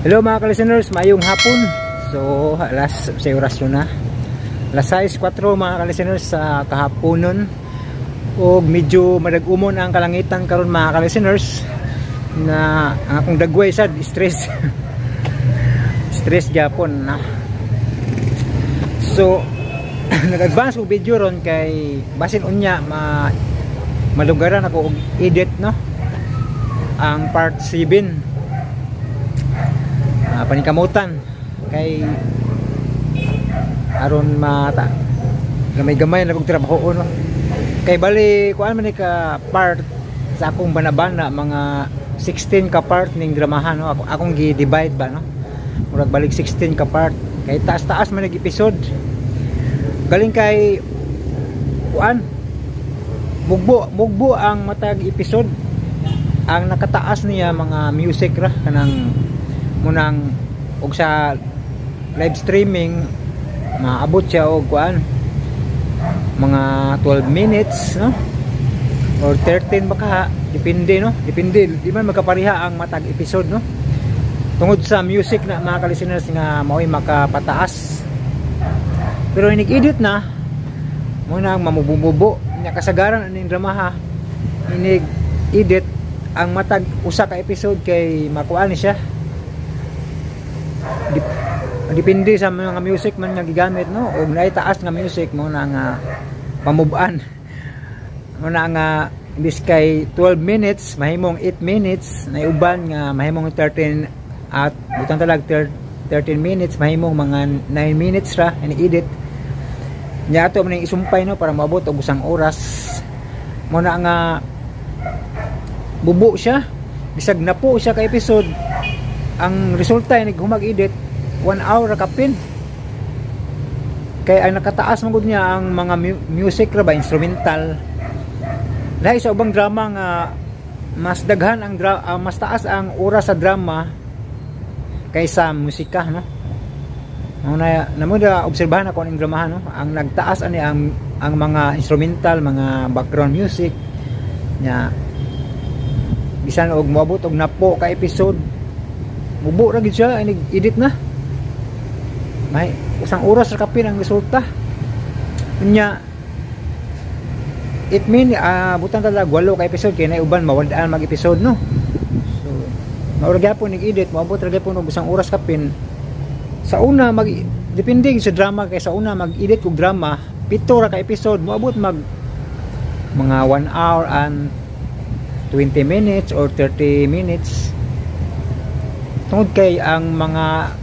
Hello, mga ka-listeners, maayong hapon. So, alas sa orasyon na. Alas 6:04, mga ka-listeners, sa kahaponon. Og medyo madag-umon ang kalangitan karon, mga ka-listeners, na ang akong dagway sad stress. Stress gyapon na. So, nag-advance og video ron kay basin unya ma malugaran ako og edit, no, ang part 7, paningkamutan kay aron mata gamay-gamay na kog trabaho, no, kay bali kuan man ni ka part sa akong banabana, mga 16 ka part ning dramahan, no. Akong gi-divide ba, no, murag balik 16 ka part kay taas-taas man nag episode, galing kay kuan, mugbo mugbo ang matag episode. Ang nakataas niya mga music ra, kanang munang og sa live streaming maabot siya og kuan, mga 12 minutes, no, or 13 baka, depende, no, depende. Di man magkapareha ang matag episode, no, tungod sa music na, mga ka-listeners, nga mao'y makapataas. Pero inig edit na mo na mamubumubo nya. Kasagaran aning dramaha, inig edit ang matag usa ka episode kay makuan ni siya, depende sa mga music man nga gigamit, no. Og naay taas nga music mo na nga pamuban mo na nga imbis kay 12 minutes mahimong 8 minutes, na uban nga mahimong 13, at butang talag 13 minutes mahimong mga 9 minutes ra ini edit nya. Ato man isumpay, no, para moabot og usang oras mo na nga bubo siya. Bisag napo siya ka episode, ang resulta inig humag edit, 1 hour ra kapin, kay ang nakataas man gud niya ang mga music ra ba, instrumental. Lahi sa ubang drama nga mas daghan ang mas taas ang oras sa drama kaysa musika, no. Mo na namo da obserbahan ako ning dramahan, no, ang nagtaas ani ang mga instrumental, mga background music nya. Bisan og moabot og napo ka episode, mubo ra gid siya inig edit na, may usang oras ra kapin ang resulta nya. It mean butan talaga walo ka episode kay na uban mawadaan mag episode, no. So mao ra gyapon nig edit, moabot ra gyapon og usang oras kapin. Sa una mag depende sa drama, kay sa una mag-edit og drama, 7 ra ka episode, moabot mag mga 1 hour and 20 minutes or 30 minutes, tungod kay ang mga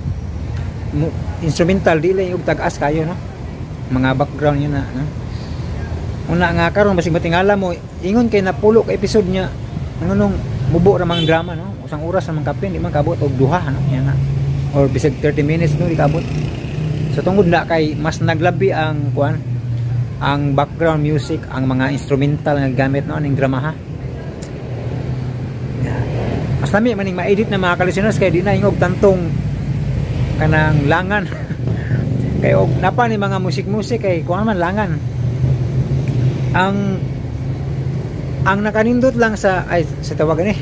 instrumental dili og tag-as kayo, no, mga background yun na, no. Una nga karon basig matingala mo ingon kay napulo ka episode niya, nganong mubo ra mang drama, no, usang oras ra man kapin, di man kabot og duha, no, yan na, or bisag 30 minutes, no, di kabot. So tungod na kay mas naglabi ang kuan, ang background music, ang mga instrumental nga gamit, no, aning drama ha. Mas lami maning ma-edit na, mga ka-listeners, kay di na ingog tantong kanang langan, kay og napa ni mga music-music kay kuan man, langan. Ang nakanindot lang sa, ay, sa tawagan eh,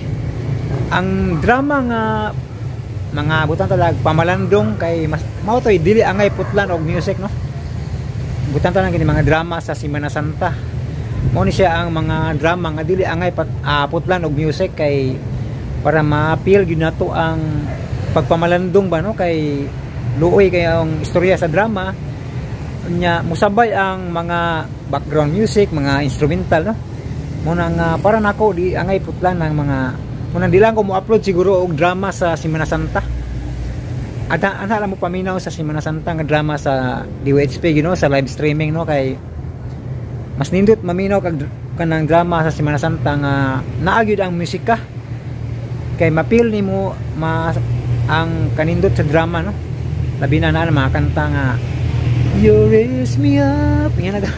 ang drama nga mga butang talag pamalandong, kay mas mao toy dili angay putlan og music, no. Butang talag kini mga drama sa Semana Santa, mao ni siya ang mga drama nga dili angay putlan og music, kay para ma-feel gyud nato ang pagpamalandong ba, no, kay luoy kay ang istorya sa drama nya, musabay ang mga background music, mga instrumental, no. Mo na nga para nako di angay putlan ng mga muna. Di lang ko mo upload siguro og drama sa Semana Santa. Ada ana lang mo paminaw sa Semana Santa nga drama sa DOHP, sa live streaming, no, kay mas nindot maminaw kag kanang drama sa Semana Santa nga naa gyud ang musika, kay mapil nimo ma ang kanindot sa drama, no. Labi na na mga kanta nga "You Raise Me Up", yan na,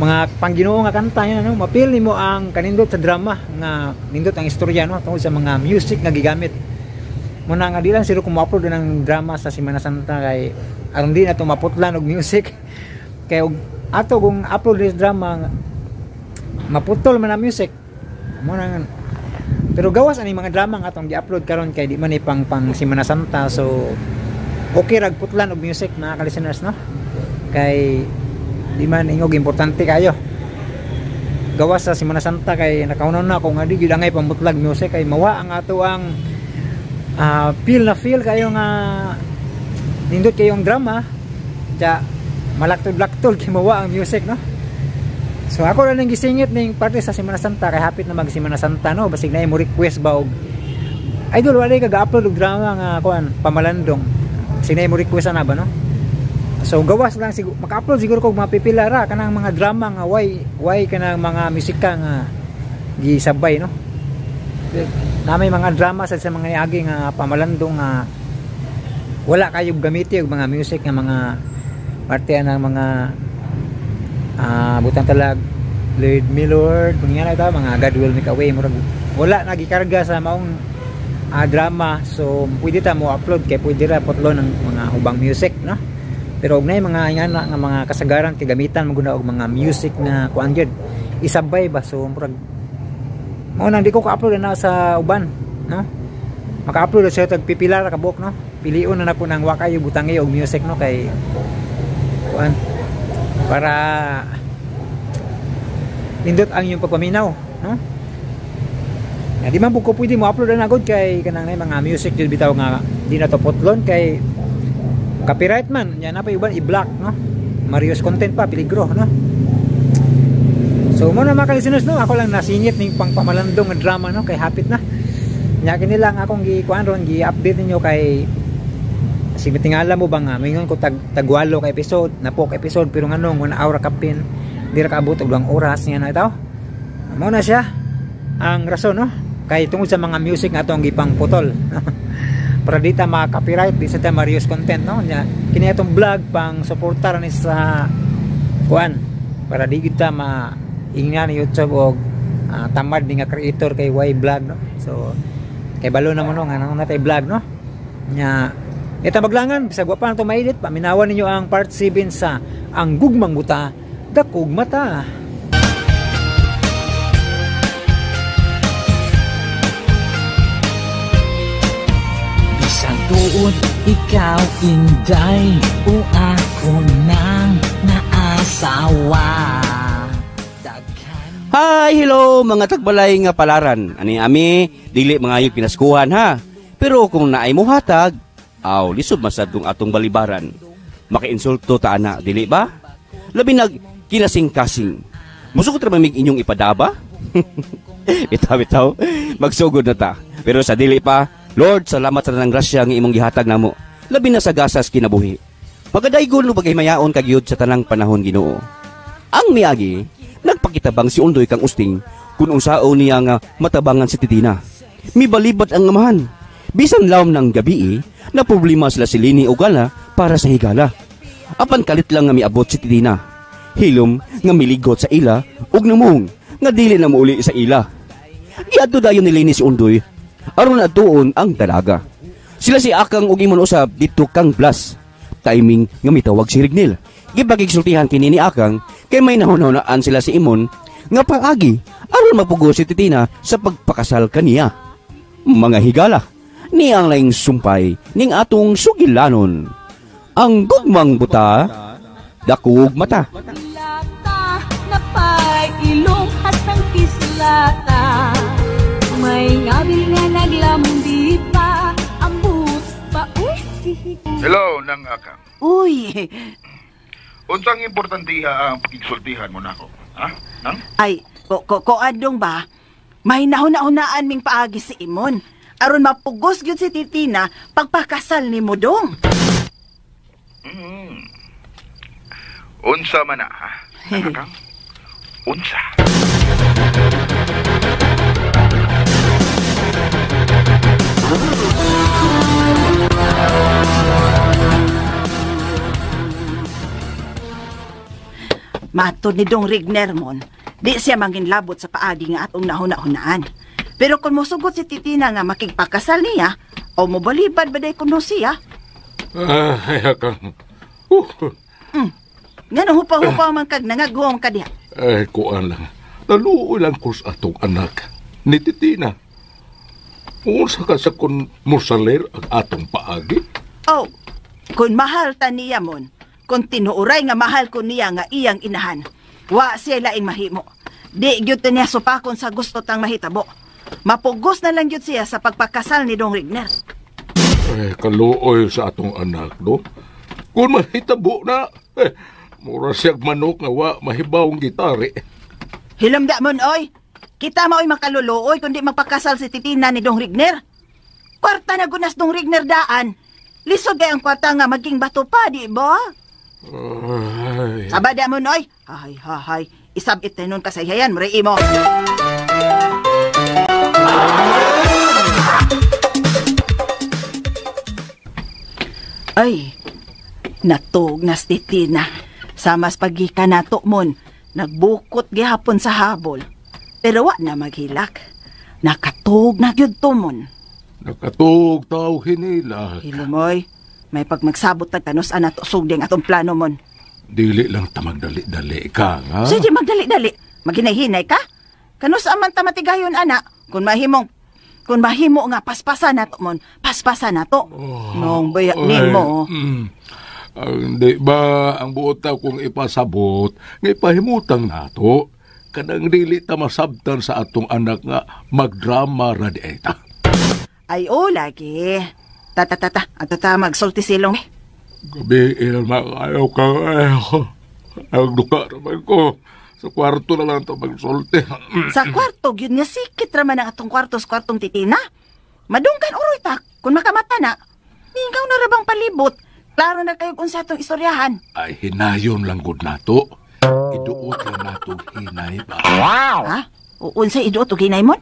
mga pangginoo nga kanta yan, ano, mapil nimo ang kanindot sa drama nga nindot ang istorya, no, tungod sa mga music nga gigamit. Muna nga di lang siguro kung mo-upload ng drama sa Semana Santa kay aron di na to maputlan og music, kay og ato kung upload this drama, maputol man ang music. Mo na Pero gawas ani mga drama nga atong gi-upload karon kay di man ni pang pang Semana Santa, so okay rag putlan og music mga ka-listeners, no? Kay di man ingog importante kayo. Gawas sa Semana Santa kay nakaunaw na ako nga di gyud angay pamutlag music kay mawa ang ato ang feel na feel kayo nga nindot kayong drama ja malaktod-laktod kay mawa ang music, no? So ako ra nang gisingit ning parte sa Semana Santa kay hapit na mag Semana Santa, no? Basig na mo request ba og idol wala ka ga-upload og drama nga kuan pamalandong. Basig na mo request ana ba, no? So gawas lang siguro maka-upload siguro kog mapipila ra kanang mga drama nga why kanang mga musika nga gisabay, no? Na may mga drama sa mga niagi nga pamalandong nga wala kayo gamiti og mga music nga mga parte ng mga butang talag Lord Milord kung nga na mga God Will Make a Way, murag wala nagikarga sa maong drama, so pwede ta mo upload kay pwede ra putlo ng mga hubang music, no? Pero og nay mga ingana nga mga kasagaran kay gamitan mo guna og mga music na kuan gyud isabay ba, so murag mao nang di ko ka-upload na sa uban, no? Maka-upload sa tag pipila ra ka buok, no? Pilion na nako nang wa kayo butangi og music, no? Kay kuan para nindot ang inyong pagpaminaw, no? Na di man ko pwede mo upload na agad kay kanang nay mga music jud bitaw nga di na to putlon kay copyright man nya na pa uban i-block, no? Marius content pa peligro, no? So mo na mga ka-listeners, no, ako lang nasingit ning pangpamalandong nga drama, no, kay hapit na. Nya kini lang akong gi-kuan ron, gi-update ninyo kay sige tingala mo ba nga mingon ko tagwalo ka episode, napok episode pero nganong 1 hour kapin di ra kaabot og 2 oras niya na itaw. Mao na siya ang rason, no? Kay tungod sa mga music nga atong gipangputol. Para di ta ma-copyright, di sa ta ma-reuse content, no? Nya kini atong vlog pang suportar ni sa kuan para di gid ta ma ingnan ni YouTube og tamad ni nga creator kay Y vlog, no? So kay balo na mo, no, nga na tay vlog, no? Nya ita maglangan bisag wa pa nato maedit, paminawan ninyo ang part 7 sa Ang Gugmang Buta Dakog Mata. Bisan tuod ikaw inday o ako nang naasawa. Hi, hello mga tagbalay nga palaran. Ani ami dili mga yung pinaskuhan ha. Pero kung naay mo hatag, aw lisod masad kung atong balibaran. Makainsulto ta ana, dili ba? Labi nag kinasing-kasing. Musukot ra mamig inyong ipadaba? Bitaw bitaw, magsugod na ta. Pero sa dili pa, Lord, salamat sa tanang grasya nga imong gihatag namo. Labi na sa gasas kinabuhi. Pagadaygon no paghimayaon kag yud sa tanang panahon Ginoo. Ang miagi, nagpakitabang si Undoy kang Usting kung unsaon niya nga matabangan si Titina. Mibalibad ang amahan. Bisan lawom ng gabi, na problema sila si Lini o Gala para sa higala. Apan kalit lang nga miabot si Titina. Hilom nga miligot sa ila ug namong nga dili na muuli sa ila. Giadto dayon ni Lini si Undoy aron adtuon ang dalaga. Sila si Akang ug Imon usab didto kang Blas. Timing nga mitawag si Rignil. Gipagigsultihan kini ni Akang kay may nahunahunaan sila si Imon nga paagi aron mapugo si Titina sa pagpakasal kaniya. Mga higala, ni ang laing sumpay ning atong sugilanon. Ang gugmang buta, dakog mata. Lata, napay ilong hastang kislata. May ngabil nga naglambi pa, ambot pa, uy. Hello, nang Akang. Uy. Unsang importantiha ang pakigsultihan mo nako? Ha? Nang? Ay, ko adong ba? May nahuna-hunaan ming paagi si Imon. Aron mapugos gyud si Titina pagpakasal ni mo dong. Unsa man na, ha? Nang Akang? Unsa? Matod ni Dong Rignermon, di siya manginlabot sa paagi nga atong nahuna-hunaan. Pero kung mosugot si Titina nga makigpakasal niya, o mobalibad ba day kuno siya? Ay, Akang. Nga nung hupa-hupa man kag nangagong ka diha. Ay, kuan lang. Naluoy lang ko sa atong anak. Ni Titina. Unsa ka sa kun musaler ang atong paagi? Oh, kung mahal ta niya mon, kung tinuuray nga mahal ko niya nga iyang inahan, wa siya laing mahimo. Di gyud niya supakon sa gusto tang mahitabo. Mapugos na lang gyud siya sa pagpakasal ni Dong Rigner. Eh, kaluoy sa atong anak, no? Kung mahitabo na, eh, mura siyag manok nga wa mahibawong gitari. Hilamda mon, oy! Kita maoy makaluluoy kundi magpakasal si Titina ni Dong Rigner. Kwarta na gunas Dong Rigner daan. Lisod kay ang kwarta nga maging bato pa, di ba? Ay. Sabada mo, oy. Hay, hay, hay. Isabit na nun kasayhayan, mri mo. Ay, natog na si Titina. Sa mas pagika nato mon, nagbukot gihapon sa habol. Pero wa na maghilak. Nakatug na gyud to mon. Nakatug tao hinila. Hilumoy, may pagmagsabot tag kanus ana to sugdi ang atong plano mon. Dili lang ta magdali-dali ka, ha? Sige, magdali-dali. Maghinay-hinay ka. Kanus aman ta matigayon ana. Kung mahimo nga paspasan nato mon, paspasan nato. Oh, nong bayak nimo. Hindi ba ang buot ta kung ipasabot nga ipahimutang nato? Kanang dili ta masabtan sa atong anak nga magdrama ra di ay ta. Ay, o lagi. Ta. Ato ta magsulti silong. Gabi, ilan makayaw ka. Ang duka naman ko. Sa kwarto na lang ta magsulti. Sa kwarto, yun nga sikit raman ang atong kwarto sa kwartong Titina. Madunggan uroy ta, kung makamata na, ningaw na rabang palibot. Klaro na kayo kung sa atong istoryahan. Ay, hinayon lang gud nato. Iduot lang nato hinay ba? Wow! Ha? Unsay iduot og hinay mon?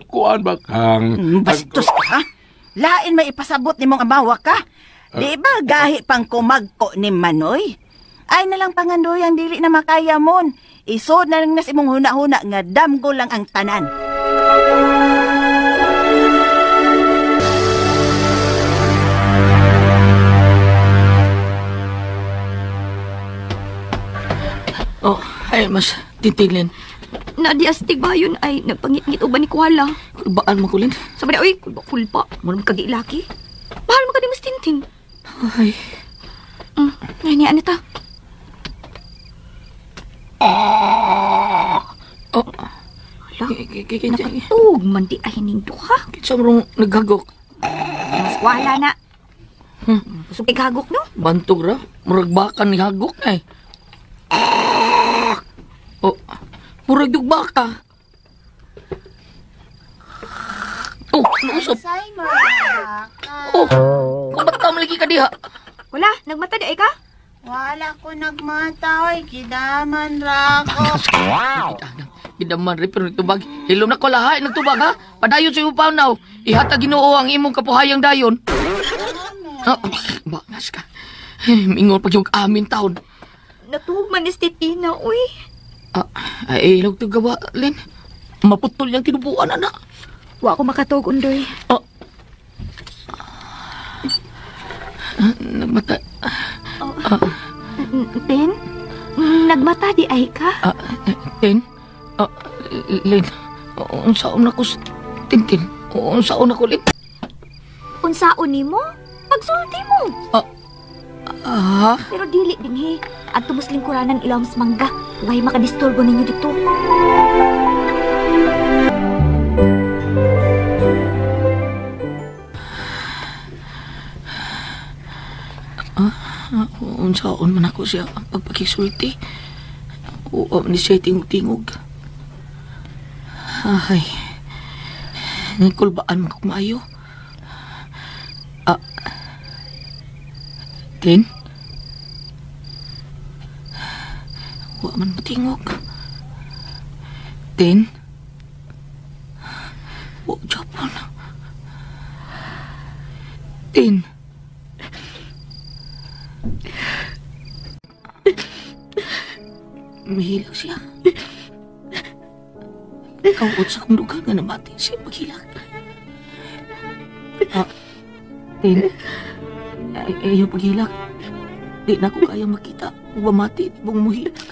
Kuan ba kang... Bastos ka, ha? Lain may ipasabot ni mong amawa ka. Di ba gahi pang kumagko ni Manoy? Ay nalang pangandoyang dili na makaya mon. Isod na lang nas imong huna-huna nga damgo lang ang tanan. Oh, ay mas titilin. Nadiastig ba yun ay nagpangit-ngit uban ni Kuala? Kulbaan mo kulin. Sabi na, uy, kulba. Muna magkagilaki. Mahal mo ka di mas tintin. Ay. Ay, niya, ano ta? Oh. Hala, nakatug man di ay ning duha. Kitsa mo naghagok. Mas Kuala na. Busog kay hagok, no? Bantog ra. Murag baka ni hagok na eh. Oh, murag yung baka. Oh, nausap. Oh, kung ba't ka malagi ka diha? Wala, nagmata di ay ka? Wala ko nagmata, oy. Kidaman ra ko. Wow! Kidaman rin, pero nagtubag. Hilom na ko lahat, nagtubag ha? Padayon sa iyong panaw. Ihatag Ginoo ang imong kapuhayang dayon. Oh, bangas ka. Mingon pag yung amin taon. Natuhog man ni Titina, uy. Ay, ilog to gawa, Lin. Maputol niyang tinubuan, anak. Wa ko makatog, Undoy. Oh. Nagmata. Oh. Ten? Nagmata di ay ka? Ten? Lin, unsaon ako Tintin? Unsaon ako, Lin? Unsaon nimo? Pagsulti mo. Pero dili din, he. At tubos lingkuranan ilawom sa mangga. Huwag makadisturbo ninyo dito. Unsaon man ako siya ang pagpakisulti. Oo, ni siya tingog-tingog. Ay, nagkulbaan man kong maayo. Tin? Wa man matingog. Tin? Wa Japon. Tin? Mahilak siya. Kauot sa kong lugar nga namati siya paghilak. Tin? Ay, yung paghilak. Di na ko kaya makita. Kung mamati, di mong muhilak.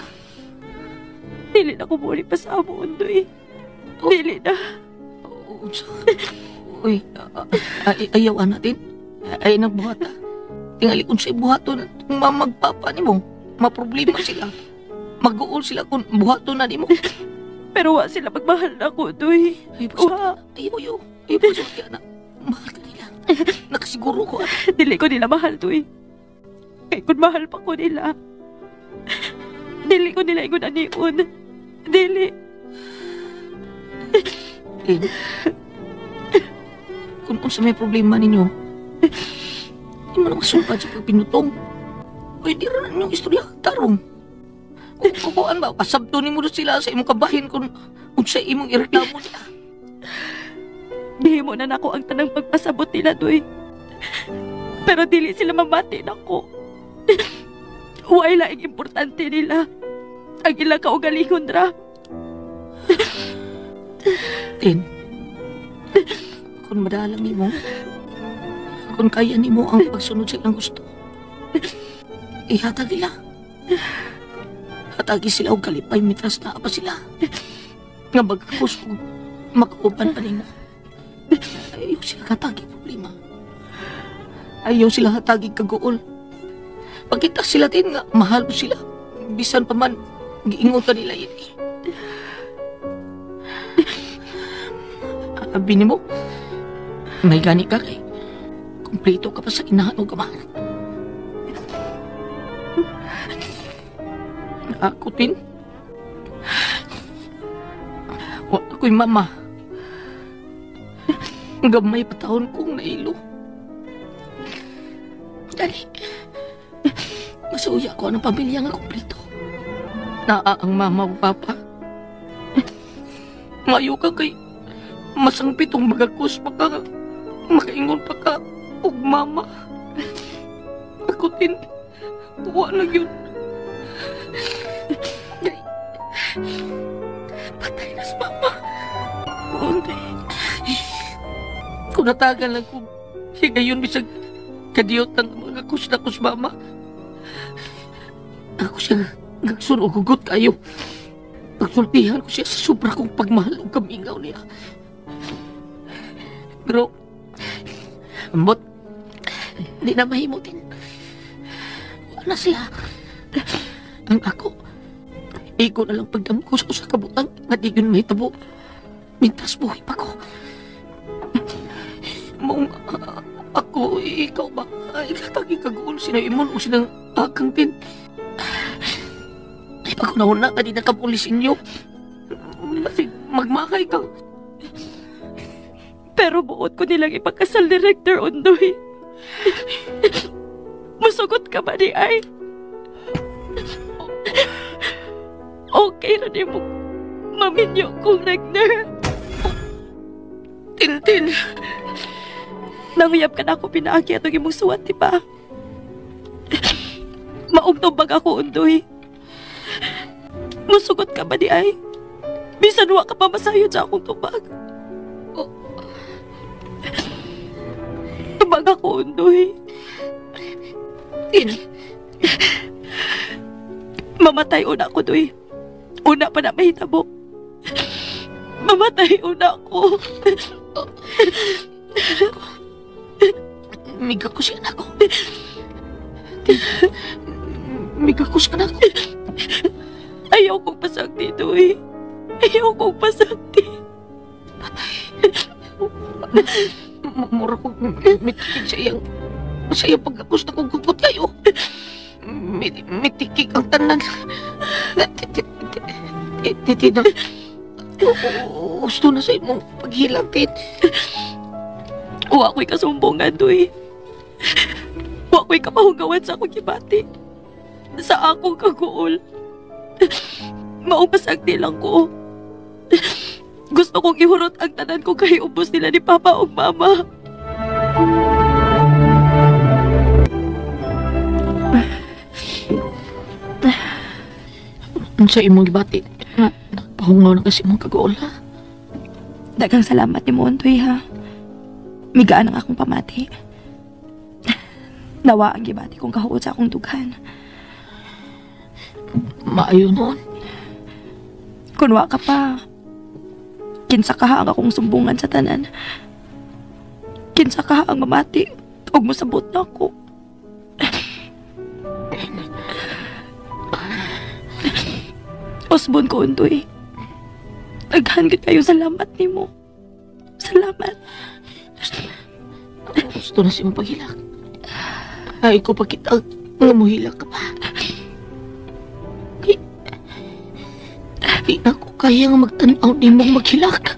Dili na ko muli pa sa amo, Undoy. Dili na. Unsa? Uy, ayaw natin. Ay nagbuhat ha. Tingali kung sa buhaton, mamagpapa nimo, maproblema sila. Mag-uol sila kung buhaton na nimo. Pero wa sila magmahal na ako, Doy. Ay, wa. Ayaw, ayaw. Ayaw, pagsulti na. Mahal ka nila. Nakasiguro ko. Dili ko nila mahal, Doy. Kay kung mahal pa ko nila, dili ko nila ingon anion. Dili. Eh, kung unsa may problema ninyo, di mo na masumpa sa pagpinutong. Uy, di rin ninyong istorya tarong. Kung kukuan ba, pasabto ni mo sila sa imong kabahin kung unsa imong ireklamo nila. Gihimo na nako ang tanang pagpasabot nila, Doy. Pero dili sila mamati nako. Way laing importante nila. Ang ilang kaugalingon ra. Tin, kung madalang nimo, kung kaya nimo ang pagsunod sa ilang gusto, ihatag nila. Hatagi sila og kalipay, mitras na pa sila. Nga magkakos kung makauban pa nimo. Ayaw sila hatagi problema. Ayaw sila hatagi kaguol. Pagkita sila din nga, mahal mo sila. Bisan pa man, giingon ka nila yun eh. Abi nimo, may gani ka kay kumpleto ka pa sa inahan o gamahan. Ako din. Wa ako'y mama. Gamay pa taon kong nailo. Dali. Masuya ko ang pamilya nga kumpleto. Naa ang mama o papa. Mayo ka kay masangpit ang magakos pa ka, makaingon pa ka og mama. Ako din, wa na yun. Patay na si mama. Unti. Kung natagal lang ko, higayon bisag kadiyot ang magakos na ko si mama. Ako siya gagsun o gugot kayo. Pagsultihan ko siya sa sobra kong pagmahal o kamingaw niya. Pero, ambot, hindi na mahimutin. Wala siya. Ang ako, iko na lang pagdamko sa usa ka butang nga di yun mahitabo. Mintas buhay pa ko. Maong ako, ikaw ba? Ikatagi kaguol sina imon o sinang akang tin. Ay, pag-unahon na, di na kapulis inyo. Masig, magmakay ka. Pero buot ko nilang ipagkasal ni Rector Ondoy. Musugot ka ba ni Ay? Okay na ni mo. Maminyo kong Regner. Tintin. Nanguyab ka na ako pinaagi atong imong suwat, di ba? Maugtong bag ako, Ondoy. Musugot ka ba ni Ay? Bisan wa ka pa masayod sa akong tubag. Tubag ako, Ondoy. Tin. Mamatay una ako, Doy. Una pa na mahitabo. Mamatay una ako. Migakos yan ako. Migakos ka na ako. Ayaw kong pasagdi, Doy. Ayaw kong pasagdi. Patay. Mura ko mitikig sa iyang pagkakos na kong gugot kayo. Mitikig ang tanan. Titina, gusto na sa imong paghilangtin. Wa ko'y kasumbongan, Doy. Wa ko'y kapahungawan sa akong gibati. Sa akong kaguol. Maong pasagdi lang ko. Gusto kong ihurot ang tanan ko kay ubos nila ni Papa o Mama. Sa imong gibati, nagpahungaw na kasi imong kaguol, ha? Daghang salamat ni Montoy, ha? Migaan ang akong pamati. Nawa ang gibati kong kahuot sa akong dughan. Maayo noon. Kunwa ka pa, Kinsa kaha ang akong sumbungan sa tanan. Kinsa kaha ang mamati og mosabot na ako. Osbon ko, Undoy. Daghan gid kayo salamat nimo. Salamat. Gusto na siyang paghilak. Ay ko pa kita nga muhilak ka pa. Di na ko kaya nga magtan-aw ni mong maghilak.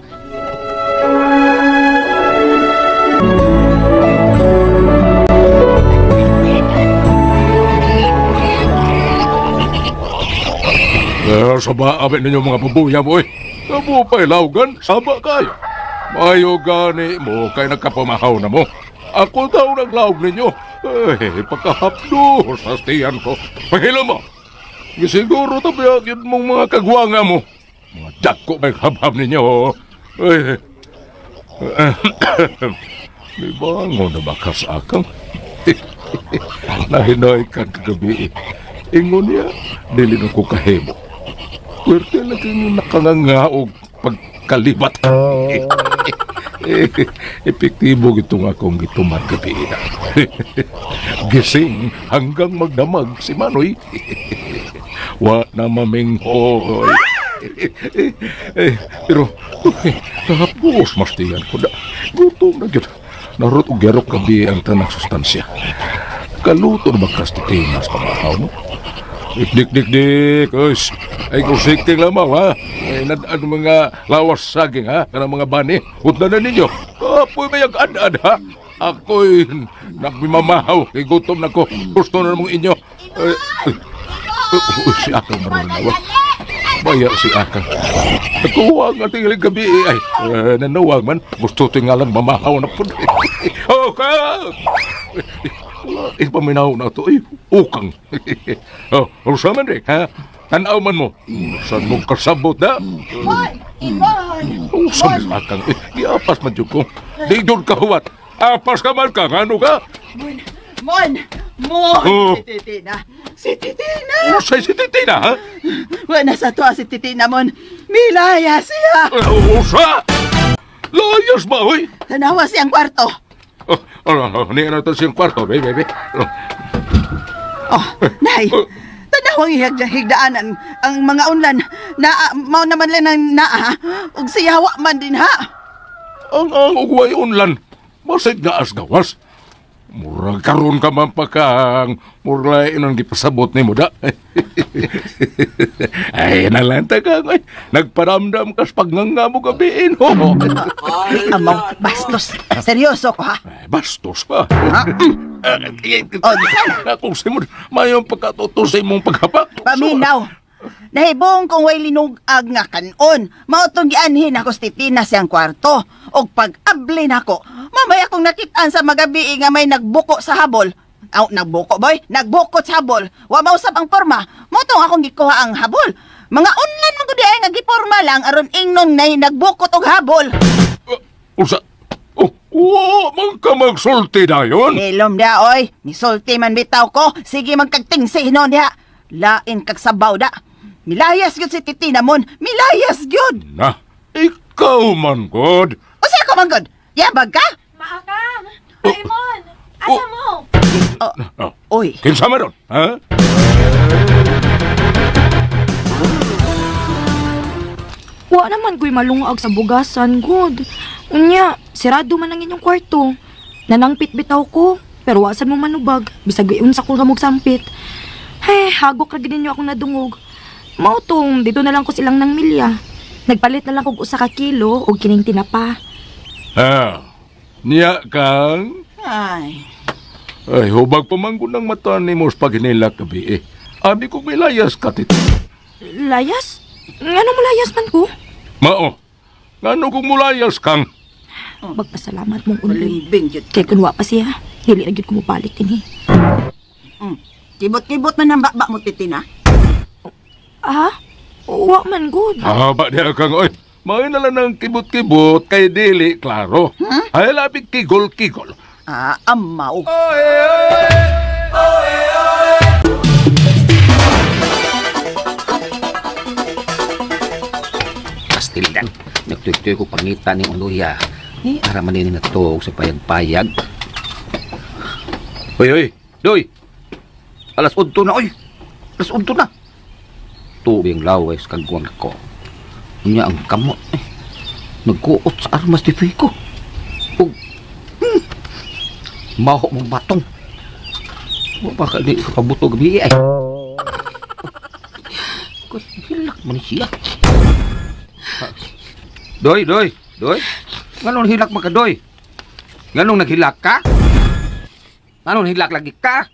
Saba amin ninyo mga babuya mo eh. Kamo pa'y laugan, saba kayo. Mayo gani mo kay nagkapamahaw na mo. Ako daw naglaog ninyo. Eh, pagkahapdo sa tiyan ko. Paghilo mo. Siguro tabiag yun mong mga kagwanga mo. Mga dako may habhab ninyo. Eh, may bango na bakas akang. Nahinoy ka kagabi. Ingon niya, dili na ko kahimo. Pwerte lang kayo nakangangaog pagkalibat. Epektibo gitong akong gituman gabi na. Gising hanggang magdamag si Manoy. Wa na maminghoy. Pero, kahapos mastiyan ko na. Gutom na gyud. Narot og yarok gabi ang tanang sustansya. Kaluto na bakas titinas pamahaw mo. Dik, dik, dik, oys. Ay, kusiking lamang, ha? Ay, nadaan mga lawas saging, ha? Kanang mga bani. Hutna na ninyo. Apoy may ag-ad-ad, ha? Ako'y nagmimamahaw. Kay gutom na ko. Gusto na namang inyo. Ay, ay, si Akang maroon na, wa. Baya si Akang. Nagkuha ang ating gabi. Ay, nanawag man. Gusto tingalang mamahaw na po. Oh, ka! Wala, ipaminaw na ito. Ay, ukang. Oh, usa man rin, ha? Tanaw man mo. Saan mo kasabot na? Mon! Ibon! Usa man akang. Giapas man dyan ko. Di doon ka huwat. Apas ka man ka. Ano ka? Mon! Mon! Mon! Oh. Si Titina! Si Titina! Usay si Titina, ha? Wala sa tuwa si Titina, Mon. Milaya siya! Usa! Layas ba, hoy? Tanawa siyang kwarto. Oh, oh, niya na ito siyang kwarto, baby, baby. Oh, nay. Tanawang higdaanan ang mga unlan. Naa, mao naman lang ang naa. Ug siya wa man din ha. Ang ugway unlan. Masig gaas gawas. Murag karon ka man pa kang murag inang gipasabot ni mo da. Ay, nalanta ka. Ay, nagparamdam kas pagnganga mo gabiin. Oh. Amaw, bastos. Seryoso ko ha? Ay, bastos pa. Oh, di sana. Akong simod, mayong pagkatuto sa imong paghapak. Paminaw. Nahibong kung way linugag nga kanon. Mao tong gianhin ako sa Titina siyang kwarto. Og pag-abli nako, mamaya kong nakitaan sa magabi nga may nagbuko sa habol. Aw, nagbuko boy, nagbukot sa habol. Wa mausap ang porma. Mao tong akong gikuha ang habol. Mga unlan man gud ay nga giporma lang aron ingnon nay nagbukot og habol. Usa. Oh, oh, man ka magsulti dayon. Nilom dia oy, misulti man bitaw ko. Sige magkagtingsi hinon diha. Lain kag sabaw da. Milayas gyud si Titina mon. Milayas gyud. Na, ikaw man god. Usa ko man god. Yabag ka? Maakang! Raymond! Asa mo? Oh. Oy. Kinsa man ron, ha? Wa naman ko'y malungag sa bugasan, good. Unya, sirado man ang inyong kwarto. Nanangpit bitaw ko, pero wasan mo manubag. Bisag unsa ko gamog sampit. Hey, hagok ra gid ninyo akong nadungog. Mao tong dito na lang ko silang nang milya. Nagpalit na lang kog usa ka kilo og kining tinapa. Ah, niya kang. Ay. Ay, hubag pamanggon ng mata ni mo sa paghinila gabi eh. Abi ko may layas ka, tito. Layas? Ngano mo layas man ko? Mao, ngano kung mulayas kang? Magpasalamat mong unloy. Limbing gyud. Kay kun wa pa siya, dili na gyud ko mobalik dinhi. Kibot-kibot man ang bakba mo, Titina. Ah? Wa man good. Haba niya kang, oy. May na lang ng kibot-kibot kay dili, klaro. Ay, labi kigol-kigol. Ah, amaw. Pastildan. Nagtuy-tuy ko pangita ni Uluya. Ni ara man din natuog sa payag-payag. Hoy, hoy, doy. 8:00 na, oy. 8:00 na. Tubi ang lawes kagwang ko. Unya ang kamot. Eh. Nagkuot sa armas di ko. Ug maho mong batong. Baka di kapabuto gabi ay. Hilak man siya. Doy, doy, doy. Nganong hilak man ka, doy? Nganong naghilak ka? Nganong hilak lagi ka?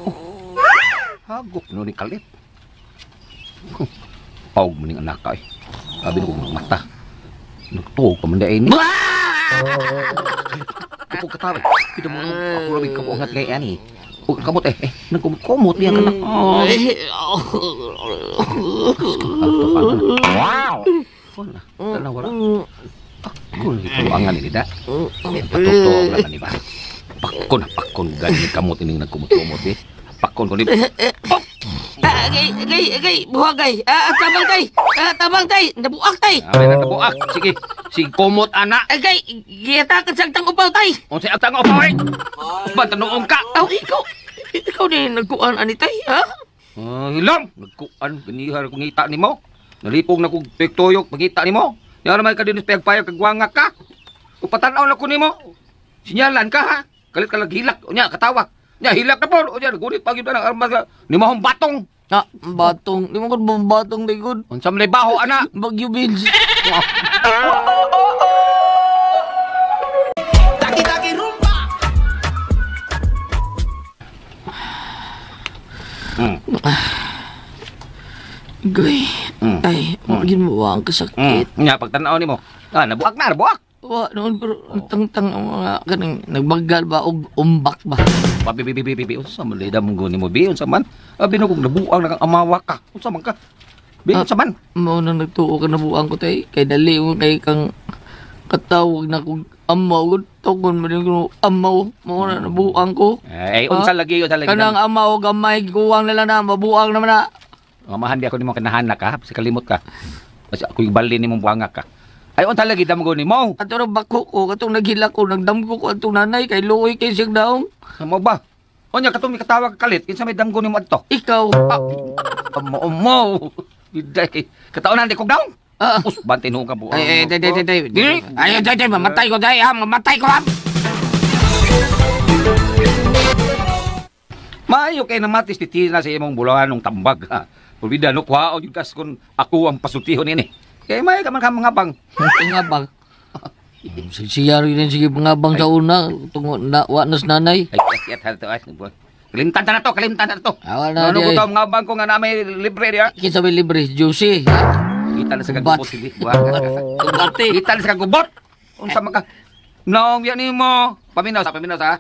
Oh. Hagop no ni kalit. Paog mo ning anak ka eh. Sabi ko ng mata. Nagtuog pa man dain ni. Kapag katawa. Pito mo ako ramig kabuangat kay ani. O kamot eh. Nagkumot niya ka na. Wow! Wala. Wala, wala. Ako na ini da. Patutuog naman ni ba? Pakon na pakon. Ganyan kamot ining nagkumot-kumot eh. Pakon ko ni... Agay, agay, agay. Buhagay. Tabang tay. Tabang tay. Nabuak tay. Ay, nabuak. Sige. Sige, kumot anak. Agay, gihatakan sa agtang upaw tay. Unsay agtang upaw eh? Usban, tanuong ka. Aw, ikaw. Ikaw din nagkuan ani tay, ha? Hilam. Nagkuan. Ganihar kong ngita ni mo. Nalipong na kong tuyok-tuyok. Pagita ni mo. Yan naman ka din payag-payag kagwanga ka. Upatanaw na ko ni mo. Sinyalan ka ha. Kalit ka lang hilak. Unya, katawa. Unya, hilak na po. Unya, nagunit pag yun na ng armas. Ni mo batong. Ah, batong. Di mo ko batong likod. Unsa man baho ana. Bagyo Bills. Taki-taki rumba. Goy. Ay, magin mo ang kasakit. Nya pagtan-aw nimo. Ah, nabuak na, nabuak. Wa noon pero tangtang ang mga kaning nagbagal ba og umbak ba. Bi bi bi bi unsa man leda mong guni mo bi unsa man? Abi no kung nabuang na kang amawa ka. Unsa man ka? Bi unsa man? Mao nang nagtuo ka nabuang ko tay kay dali mo kay kang katawag na kog amaw gud tugon man ko amaw mao na nabuang ko. Ay unsa lagi unsa lagi. Kanang amaw gamay kuwang nila na mabuang naman na. Amahan di ako nimo kanahanak ka, sa kalimot ka. Kasi ako yung balin nimong buanga ka. Ay, unsa lagi damgo nimo? Ato ra bako ko, katong naghilak ko, nagdamgo ko atong nanay kay luoy kay siyang daong. Mo ba? Unya katong mikatawag kalit, kinsa may damgo nimo adto? Ikaw. Amo mo. Biday. Kataonan di kog daong. Us bantay nuong ka buang. Ay, ay, day, day, day. Ay, day, day, mamatay ko day, ha, mamatay ko ha. Maayo kay namatis ti Tina sa imong bulahan ng tambag ha. Pulbida no kuhaon yung kas kung ako ang pasultihon nini. Kaya may ka man ka mga bang. Pangabang. Siya rin sige pangabang sa una. Tungo na wa nas nanay. Ay, ay, kalimtan na to, kalimtan na to. Awa na ano di. ko to mga bang ko nga na may libre diya. Kinsa may libre, Juicy. Kita na sa kagubot sige. Kita na sa kagubot. Unsa man ka? Naong yan nimo. Paminaw sa, paminaw sa.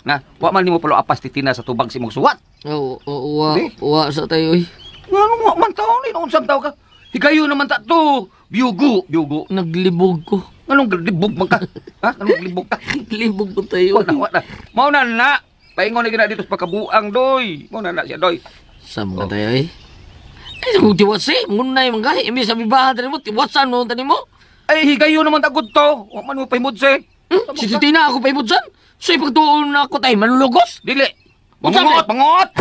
Na, wa man nimo pulo apas ti Tina sa tubag si mong suwat. Oo, wa, wa sa tayo eh. Ngano mo man taon ni unsang taw ka? Higayon naman ta to. Biyugo, biyugo. Naglibog ko. Anong libog man ka? Ha? Anong libog ka? Libog ko tayo. Wala, wala. Mao na na. Paingon na gina dito sa pagkabuang doy. Mao na na siya doy. Sa mga tayo eh. Ay, kung tiwasi, ngunay man ka. Imbis sa bibahan tani mo, tiwasan mo tani mo. Ay, higayon naman tagod to. Wa man mo pahimudse. Si Titina ako pahimudsan? So ipagtuon na ako tayo, manulugos? Dili. Mangot, mangot!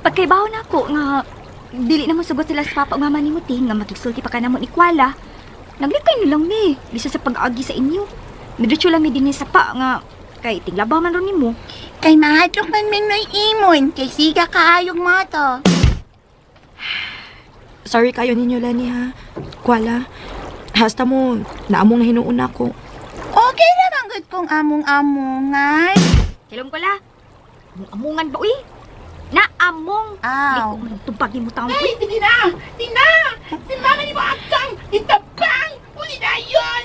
Pagkaibaw na ako nga dili na mo sugot sila sa papa ug mama nimo tin nga makigsulti pa ka namo ni Kuala. Naglikay ni lang ni bisa sa pag-agi sa inyo. Midiretso lang mi dinhi sa pa nga kay tinglaba man ron nimo. Kay mahadlok man ming noy imon kay siga kaayog mo to. Sorry kayo ninyo Lani ha. Kuala. Hasta mo naamong nahinuon ako. Okay naman gud kung among-amongan. Hilom ko la. Among-amongan ba uy? Naamong. Aw. Tubag ni mo taong. Ay, Tina! Tina! Si mama ni mo akang! Itabang! Uli na yun!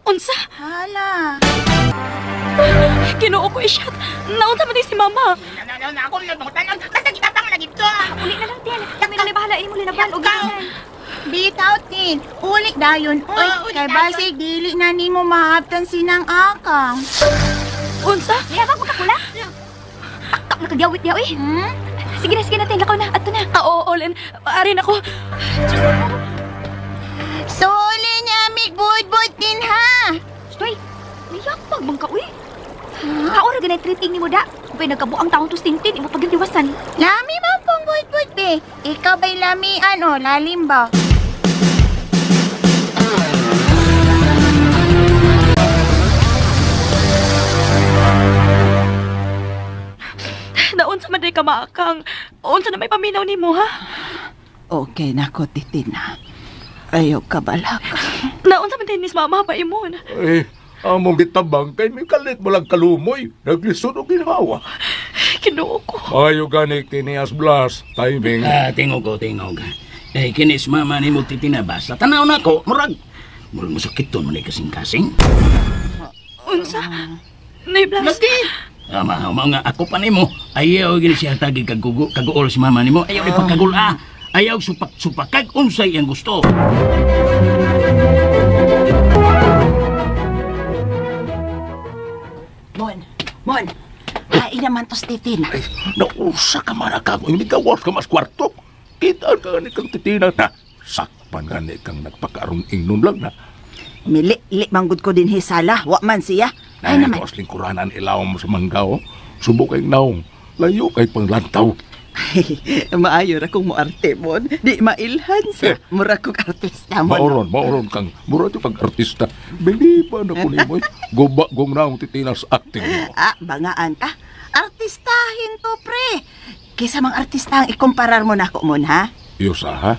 Unsa? Hala. Ginoo ko isyat. Naunta man si mama. Na ako tanon. Basta gitabang lagi to. Uli na lang tin. Kami na bahala imo linaban og ginan. Bitaw tin. Ulik dayon uy. Kay basig dili na nimo maabtan sinang akang. Unsa? Nihabang ko ka kula. Buntak na kagyawit niya, uy. Sige na, Tin. Lakaw na. Ato na. Oo, Olen. Ari na ko. Diyos ko. Suli niya, mig buod-buod din ha. Stoy, niyapag bang ka, uy. Kaora ganay treating ni mo da. Upay nagkabuang taong to Tintin, imo pagiliwasan. Lami man pong buod-buod, be. Ikaw ba'y lamian o lalim ba? Naunsa man day ka maakang. Unsa na may paminaw nimo ha? Okay na ko, Titina. Ayaw ka balak. Naunsa man day ni mama pa imon. Eh, among gitabang kay may kalit mo lang kalumoy. Naglisod o ginawa. Kinuo ko. Ayaw ganik tinias Blas. Timing. Ah, tingog ko, tingog. Eh, kinis mama ni mo Titina ba? Sa tanaw na ko, murag. Murag masakit to man kasing-kasing. Unsa? Nay Blas. Lagi. Ama, nga ako pa nimo. Ayaw gini siya tagi kaguol si mama nimo. Ayaw ni pagkagula. Ayaw supak-supakag unsay iyang gusto. Mon. Hain naman tos Titina. Ay, nausa ka man akang. Hindi gawas ka mas kwarto. Kita ka ni kang Titina na. Sakpan nga ni kang nagpakaroon ingnon lang na. Mili-li manggod ko din hisala. Wa man siya. Ay naman. Ay, lingkuranan ilaw mo sa manggaw. Subo kay naong. Layo kay panglantaw. Maayo ra kung moarte mon. Di mailhan sa. Mura kong artista mon. Maoron kang. Mura ito kang artista. Biliba na ko nimo. Guba gong naong Titina sa acting mo. Ah, bangaan ta. Artistahin to, pre. Kaysa mang artista ang ikumparar mo na ako mon, ha? Iyo sa, ha?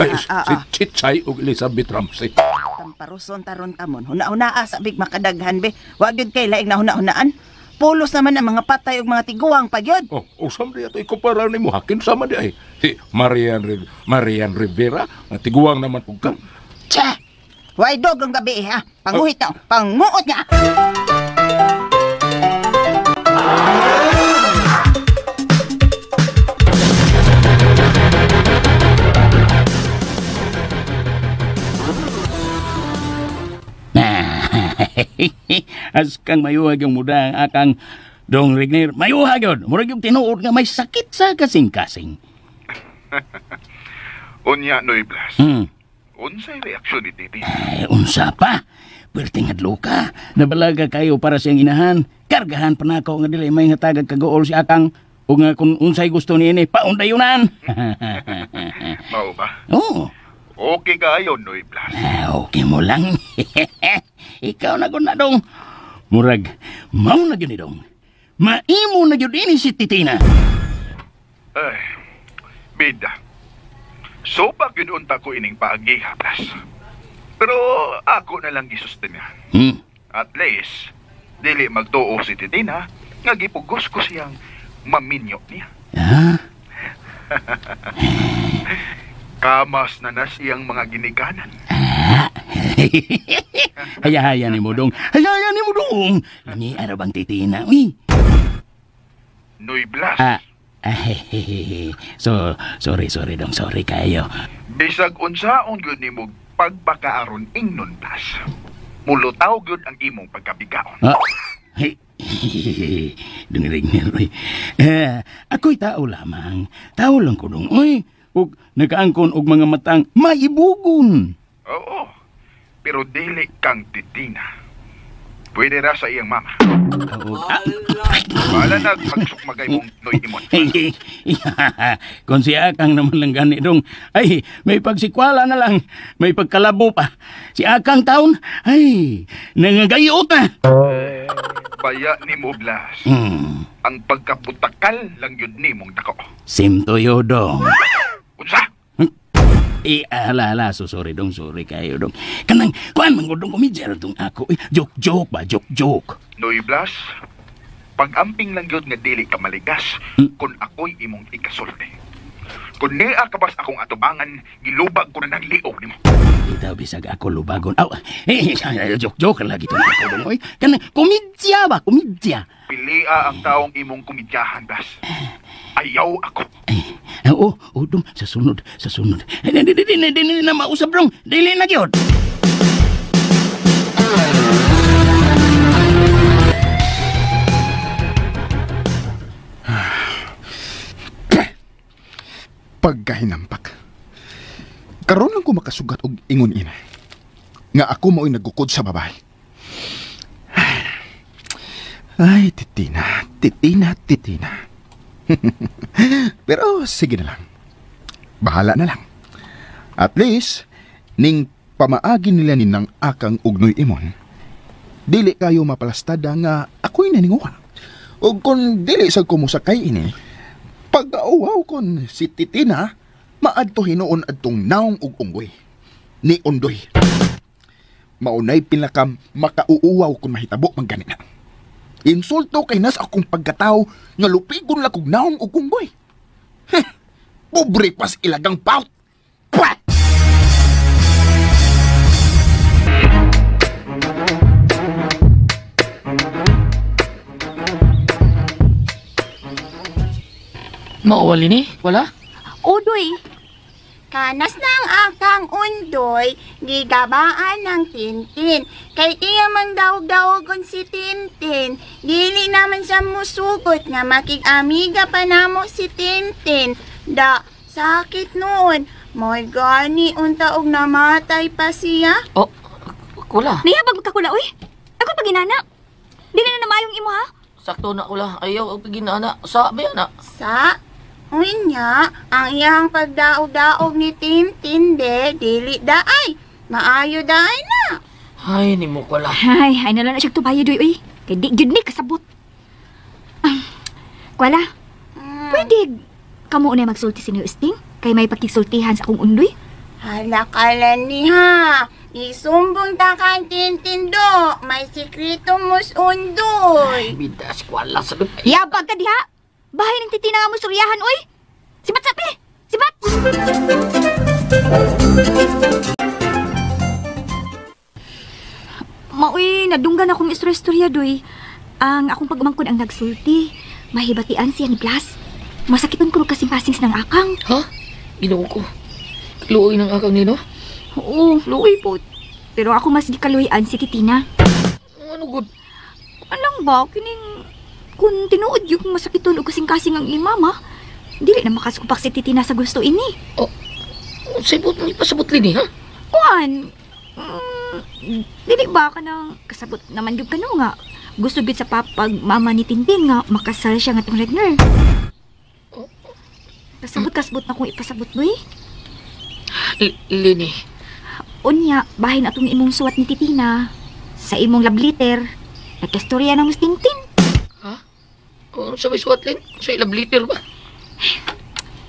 Ay, si Chichay o Elizabeth Ramsey. Tamparuson taron ka mon. Huna-hunaa sa big makadaghan, be. Wag yun kay laing na huna-hunaan. Pulos naman ang mga patay ug mga tiguang pagyod. Oh, usam di ato ikumpara nimo hakin sama di ay. Si Marian Rivera, nga tiguang naman pug ka. Tsa! Way dog ang gabi ha. Panguhit na, panguot nga. As kang mayuhag yung muda ang akang Dong Regner, mayuhag yun. Murag yung tinuod nga may sakit sa kasing-kasing. Unya, Noy Blas. Unsay reaksyon ni Titi? Ay, unsa pa? Perting hadlo ka. Nabalaga kayo para siyang inahan. Kargahan pa na ako nga dili may hatagag kagool si akang. O nga kung unsay gusto niini, paundayunan. Mao ba? Oo. Okay kayo, Noy Blas. Okay mo lang. Ikaw na ko na dong. Murag, mau na gyud ni dong. Maimo na gyud ini si Titina. Ay, bida. So pa gyud unta ko ining paagi, Blas. Pero ako na lang gisustenyan. At least, dili magtuo si Titina nga gipugos ko siyang maminyo niya. Ha? Kamas na na siyang mga ginikanan. Hayahaya ni mo dong. Hayahaya ni mo dong. Lami arabang Titina. Uy. Noy Blas. So, sorry dong. Sorry kayo. Bisag unsaon gyud nimo pagpakaaron ingnon, Blas. Mulutaw gyud ang imong pagkabigaon. Dong Regner, uy. Ako'y tao lamang. Tao lang ko dong, uy. Ug nakaangkon og mga matang maibugon. Oo. Pero dili kang Titina. Pwede ra sa iyang mama. Wala na pagsukmagay mong Noy Imon. Kung si Akang naman lang gani dong, ay, may pagsikwala na lang, may pagkalabo pa. Si Akang taon, ay, nangagayot na. Baya ni mo, Blas. Ang pagkaputakal lang yun ni mong dako. Same to you, dong. Unsa? Ala, so sorry dong, sorry kayo dong. Kanang, kuan man dong komedya dong ako. Joke, joke ba, joke, joke. Noy Blas, pag-amping lang yun nga dili ka maligas kung ako'y imong ikasulti. Kung niya ka bas akong atubangan, gilubag ko na ng liog nimo. Itaw bisag ako lubagon. Aw, joke, joke lagi itong ako dong. Oy, kanang, komedya ba, komedya. Pilia ang taong imong komedyahan, Blas. Ayaw ako. Oo, oh, dong, sa sunod. Dili na mausap dong, dili na gyud. Pagkahinampak. Karon lang ko makasugat og ingon ina. Nga ako mao'y nagukod sa babae. Ay, Titina, Titina, Titina. Pero sige na lang. Bahala na lang. At least, ning pamaagi nila ni nang akang ugnoy imon, dili kayo mapalastada nga ako'y naninguha. O kung dili sa kumusakay ini, pag-auaw kon si Titina, maadto hinuon adtong naong ug unggoy. Ni Undoy. Maunay pinaka makauuwaw kung mahitabo man gani na. Insulto kay nas akong pagkatao nga lupigon lang kog naong ug unggoy. Heh, pobre pas ilagang paut. Pwah! Mawali ni? Wala? Udoy. Kanas ng akang undoy, gigabaan ng Tintin. Kay iya mang daog-daogon si Tintin. Dili naman siya musugot nga makig-amiga pa namo si Tintin. Da, sakit noon. Mo'y gani unta og namatay pa siya. Oh, kula. Nihabag magkakula, uy. Ako paginana. Dili na namayong imo, ha? Sakto na kula. Ayaw, ang paginana. Sa, ba yan, Sa? Uy niya, ang iyang pagdaog-daog ni Tintin de, dili daay. Maayo daay na. Ay, ni mo kula. Ay, ay nalang na siya tubayo, doy, uy. Kay di gyud ni kasabot. Kwala, pwede kamo unay magsulti si Sting? Kay may pakigsultihan sa akong undoy? Halakalan ni ha. Isumbong ta kang Tintin do. May sikreto mos undoy. Ay, bidas, kwala sa doy. Yabag ka diha. Bahay ng Titina nga mo suryahan, oy! Sibat sapi! Sibat! Maoy, nadunggan akong istorya-istorya, doy. Ang akong pag-umangkon ang nagsulti. Mahibatian siya ni Blas. Masakiton ko kasing-pasings ng akang. Ha? Ginoo ko. Luoy ng akang nino? Oo, luoy po. Pero ako mas gikaluyan si Titina. Ano good? Anong ba? Kining... Kung tinuod yung masakiton o kasing-kasing ang imama, dili na makasupak si Titina sa gusto ini. Oh, sabot mo ipasabot lini, ha? Kuan, dili ba ka nang kasabot naman yung kano nga. Gusto gid sa papag mama ni Tintin nga makasal siya nga tong Regner. Kasabot-kasabot na kung ipasabot mo eh. Lini. Unya, bahin atong imong suwat ni Titina. Sa imong love letter, nagkastorya na mo si Tintin. Ha? Oh, sa may suwat, Lin? Sa love letter ba?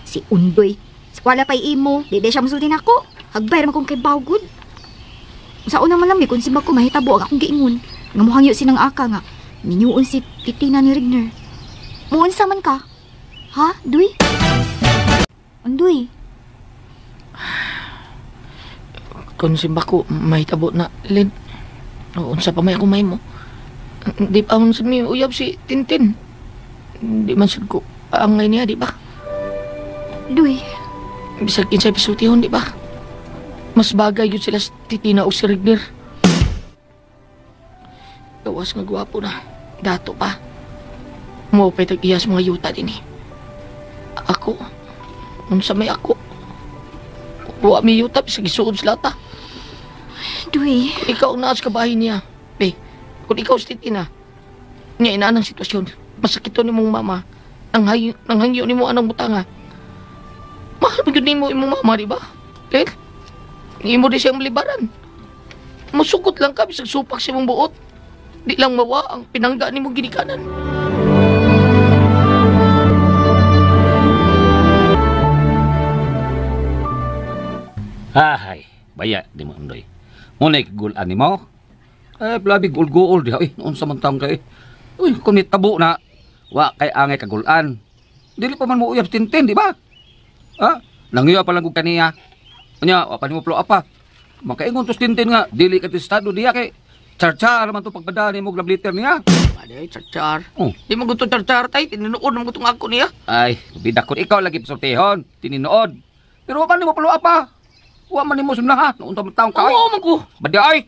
Si Undoy. Sa wala pa'y imo, di siya musultin ako. Hagbay naman kong kay Bawgod. Sa unang malami, kung simba ko mahitabo ang akong giingon. Nga muhangyo sinang aka nga. Minyuon si Titina ni Regner. Muunsa man ka? Ha, Duy? Undoy? Kung simba ko, mahitabo na, Lin. Unsa pa may ako may mo. Di pa man sad mi uyab si Tintin. Di man sad ko angay niya, di ba? Duy. Bisag kinsay pisultihon, di ba? Mas bagay yun sila si Titina o si Regner. Gawas nga gwapo na. Dato pa. Mo pa'y tag-iyas mga yuta din eh. Ako. Unsa may ako. Wa mi yuta, bisag isuod sila ta. Duy. Kung ikaw ang naas kabahin niya, be, kung ikaw si Titina, nga inanang sitwasyon, masakit to ni mong mama, nang hangyo ni mo anang butanga. Mahal mo yun ni mo imong mama, di ba? Lel, imo di siyang malibaran. Musukot lang ka, bisag supak siya mong buot. Di lang mawa ang pinangga ni mong ginikanan. Ahay, baya di mo undoy. Ngunay kigulan ni mo. Eh, labi gul-guol diha. Eh, noon sa man taong kay. Uy, kung nitabo na, wa kay angay kagulan. Dili pa man mo uyab Tintin, di ba? Ha? Nangiya pa lang kog kaniya. Anya, wa pa nimo plo apa. Makaingon tos Tintin nga, dili ka testado diya kay charchar man to pagpadani mo love letter niya. Aday, charchar. Oh. Di mo gusto charchar tay, tinuod mo gutong ako niya. Ay, bida ko ikaw lagi pasultihon, tininood. Pero wa man nimo plo apa. Wa man nimo sumna ha, noon ta taong ka. Oo, man ko. Badi ay.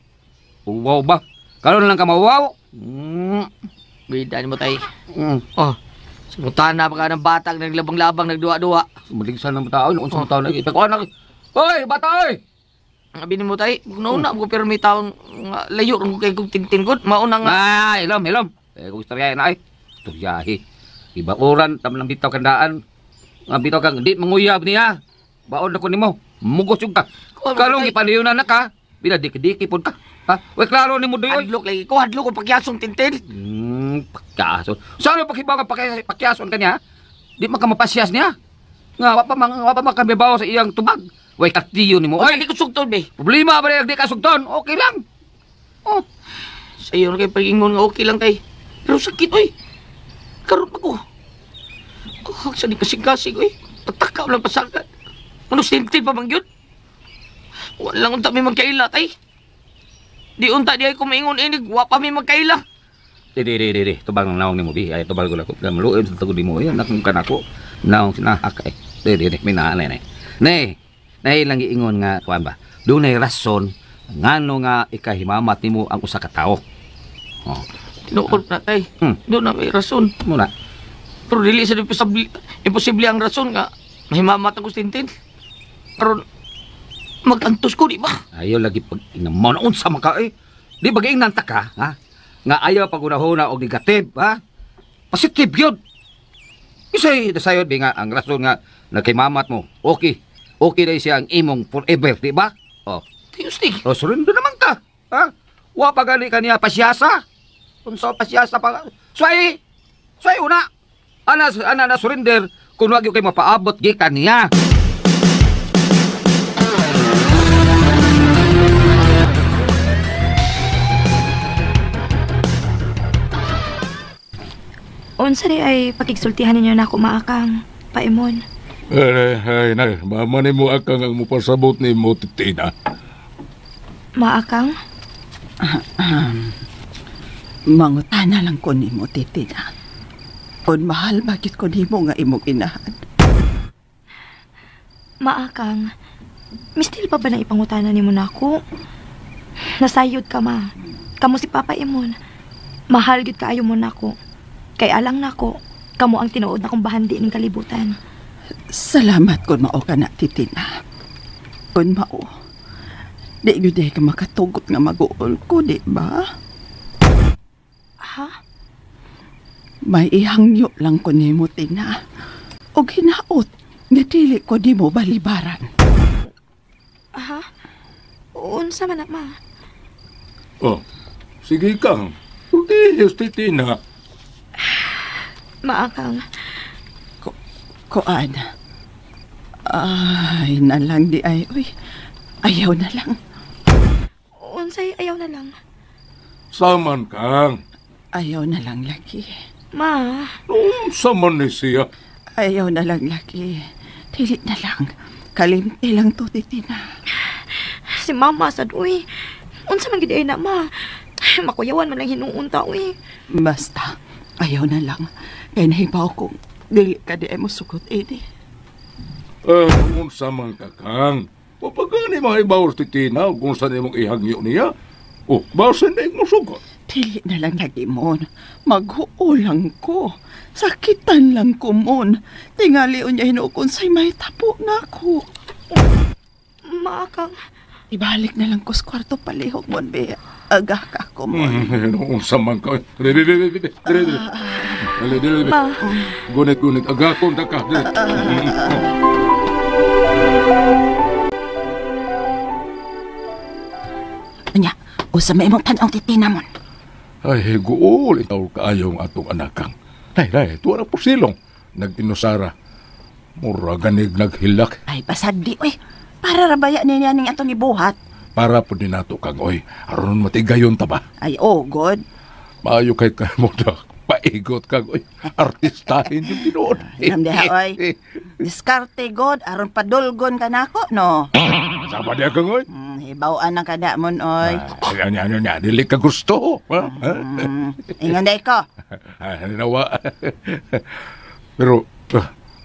Wow ba? Karon lang ka mawaw. Bida nimo tay. Mm. Oh. Sumutana pa ka ng batang naglabang-labang, nagduwa-duwa. Sumaligsan ng tao, noon sa tao na ipagkuhan na. Hoy, bata oy! Abi nimo tay, nauna ko pero may taong nga layo ron ko kay kong Tintin gud, mauna nga. Ay, ilom, ilom. Eh, kung istorya na ay. Istoryahe. Ibakuran, tam lang bitaw kandaan. Nga bitaw kang di manguyab niya. Baon na ko nimo. Mugos yung ka. Kalong ipaniunan na ka. Bila diki-diki pud ka. Ha? Uy, klaro nimo doy. Hadlok lagi ko, hadlok ko pakyasong Tintin. Pakyason. Saan mo pakibaw ka pakyason kanya? Di man ka mapasyas niya. Nga wa pa makamibaw sa iyang tubag. Way katiyo nimo. Oy, di ko sugton be. Problema ba di ka sugton? Okay lang. Oh. Sa iyo kay pag-ingon nga okay lang kay. Pero sakit oy. Karon pa ko. Oh, sa di kasing-kasing oy. Patakaw lang pasakan. Ano Tintin pa man gyud? Wala unta mi magkaila tay. Di unta di ay kumingon inig, wa pa mi magkaila. Di di. Tubang ng naong nimo bi. Ay tubang ko lang. Maluoy sa tagod nimo. Ay nakong kanako. Naong sinahak ay. Di. May naanay nay. Nay. Nay lang giingon nga kuan ba. Dunay rason ngano nga ikahimamat nimo ang usa ka tawo. Oh. Tinuod na tay. Doon na may rason. Muna. Pero dili sa imposible ang rason nga mahimamat ako sa Tintin. Karon magantos ko di ba? Ayaw lagi pag inamon unsa man ka eh. Di ba giingnan ta ka, ha? Nga ayaw pagunahuna og negative, ha? Positive gyud. Isay dasayod bi nga ang rason nga nagkimamat mo. Okay. Okay na siya ang imong forever, di ba? Oh. Tuesday. Oh, surrender naman ka. Ha? Wa pa gali ka niya pasyasa. Unsa pasyasa pa? Sway. Sway una. Ana na surrender kun wa gyud kay mapaabot gikan niya. Unsa di ay pakigsultihan ninyo na ako maakang, Paimon. Ay, nay, mama ni mo akang ang mupasabot ni mo, Titina. Maakang? Mangutana lang ko ni mo, Titina. Kung mahal, bakit ko ni mo nga imong inahan? Maakang, mistil pa ba na ipangutana ni mo na ako? Nasayod ka, ma. Kamo si Papa Imon. Mahal gyud kaayo mo na ako. Kay alang nako, kamo ang tinuod na kong bahandi ning kalibutan. Salamat kung mao ka na, Titina. Kung mao, di gyud ka makatugot nga mag-uol ko, di ba? Ha? May ihangyo lang ko nimo, Tina. Og hinaot, nga dili ko nimo balibaran. Ha? Unsa man na, ma? Oh, sige kang. Pagdihis, Titina. Maakang. Kuan. Ay, nalang di ay. Uy, ayaw na lang. Unsay ayaw na lang? Saman kang. Ayaw na lang, laki. Ma. Saman ni siya. Ayaw na lang, laki. Dili na lang. Kalimti lang to, Titina. Si mama sad, uy. Unsa man gid ay na, ma. Makuyawan man lang hinuon ta, uy. Basta, ayaw na lang. Kaya nahibaw kong dili ka di ay musugot, ini. Unsa man ka, Kang. Mapagani mga ibaw, Titina, kung saan imong ihangyo niya. Oh, basin na musugot. Dili na lang lagi mon. Maghuulang ko. Sakitan lang ko mon. Tingali niya hinuokon sa'y may tapo na ako. Maakang. Ibalik na lang ko sa kwarto palihog mon, be. Aga ka ko mon. Unsa man ka. Dili, dili, dili. Dili, dili. Dili, dili. Gunit, gunit. Aga ko, ka. Dili. Anya, usa may imong tan-awng Titina mon. Ay, guol, itaw kaayong atong anakang. Nay, nay, tuwa na po silong. Nag-inusara. Mura ganig naghilak. Ay, pasadi, oy. Para rabaya niya ning atong ibuhat. Para po din nato kang, oy. Aron matigayon ta ba? Ay, oh, God. Maayo kay ka mo na. Paigot kang, oy. Artistahin yung tinuod. Alam diha, oy. Diskarte, God. Aron padulgon ka nako, no? Sama niya kang, oy. Hibawaan ang kada mon, oy. Ay, ano niya, dili ka gusto. Ingon day ko. Ay, nawa. Pero,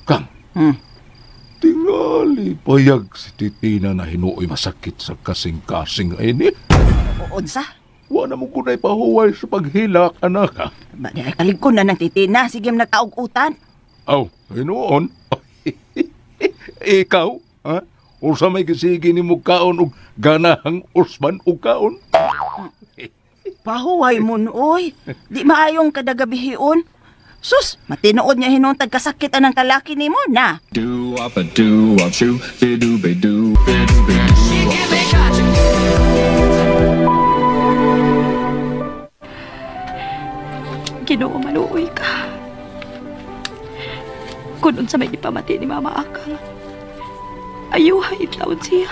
Kang, tingali payag si Titina na hinuoy masakit sa kasing-kasing ini. Unsa? Wa na mo kunay pahuway sa paghilak, anak. Ha? Ba, di ay kaligkon na ng titina. Sige, nagkaug-utan. Aw, hinuon. Ikaw, ha? Unsa may gisigi ni mo kaon og ganahang usman og kaon? Pahuway mo nooy. Di maayong kadagabihion. Sus, matinuod niya hinuntag kasakit anang kalaki nimo na. Do up a do up shoo be do be do be do be do. Ginoo, maluoy ka. Kung unsa may gipamati ni Mama Akang, ayuha itlawon siya.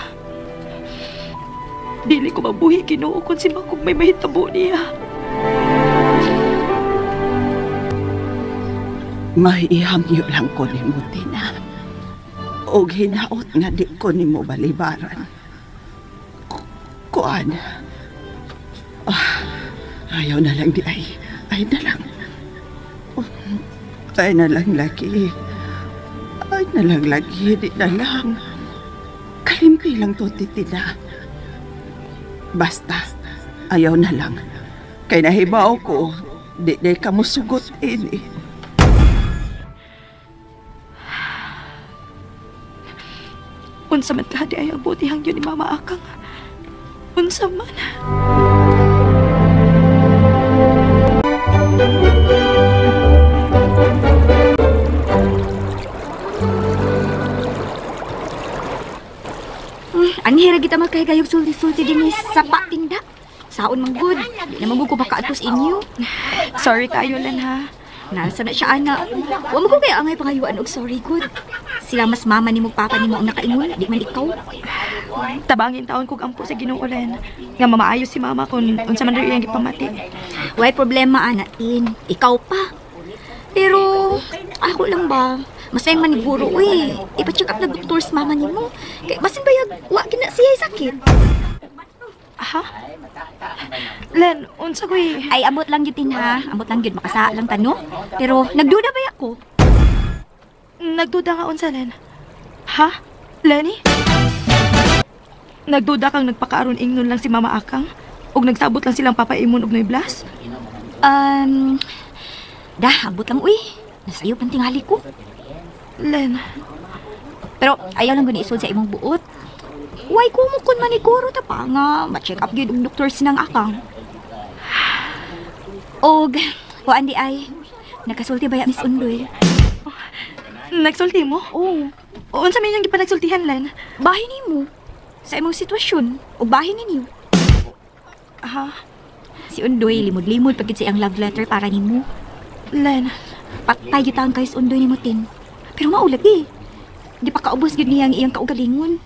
Dili ko mabuhi, Ginoo, kung si Makog may mahitabo niya. Maihamyo lang ko ni mo, Tina. Og hinaot nga di ko ni mo balibaran. Kuan. Ayaw na lang di ay. Ay na lang. Ay na lang lagi. Ay na lang lagi. Di na lang. Kalimpi lang to, Titina. Basta, ayaw na lang. Kay nahibaw ko, di di ka musugot ini. Unsa man ka di ay ang butihang yun ni Mama Akang. Unsa man. Ang hira kita magkahigayog sulti-sulti din sa patinda. Saon man good. Di na magug ko baka atos inyo. Sorry kayo lan ha. Nasa na siya ana. Wa mo ko kaya angay pangayuan og sorry good. Sila mas mama nimo papa nimo ang nakaingon, di man ikaw. Tabangin taon kog ampo sa Ginoo len. Nga mamaayo si mama kun unsa man rin iyang gipamati. Way problema ana tin. Ikaw pa. Pero ako lang ba? Mas may maniguro uy. Ipa-check up na doktor sa mama nimo. Kay basin bayag wa gina siya sakit. Ha? Len, unsa koy? Ay abot lang gyud tin ha. Abot lang gyud makasa lang tano. Pero nagduda ba ako? Nagduda ka unsa Len? Ha? Lenny? Nagduda kang nagpakaaron ingnon lang si Mama Akang? Og nagsabot lang silang Papa Imon og Noy Blas? Dah, abot lang uy. Nasayo pang tingali ko. Len. Pero ayaw lang gani isod sa imong buot. Way kumukon maniguro ta pa nga ma-check up gyud og doktor sinang Akang. Og kuan di ay nakasulti ba ya Miss Undoy? Nagsulti mo? Oo. Unsa man iyang gipanagsultihan, Len? Bahin nimo sa imong sitwasyon o bahin ninyo. Ha? Si Undoy limod-limod pagkit sa iyang love letter para nimo. Len, patay gyud ang kay Undoy nimo tin. Pero maulag eh. Di pa kaubos gyud niya ang iyang kaugalingon.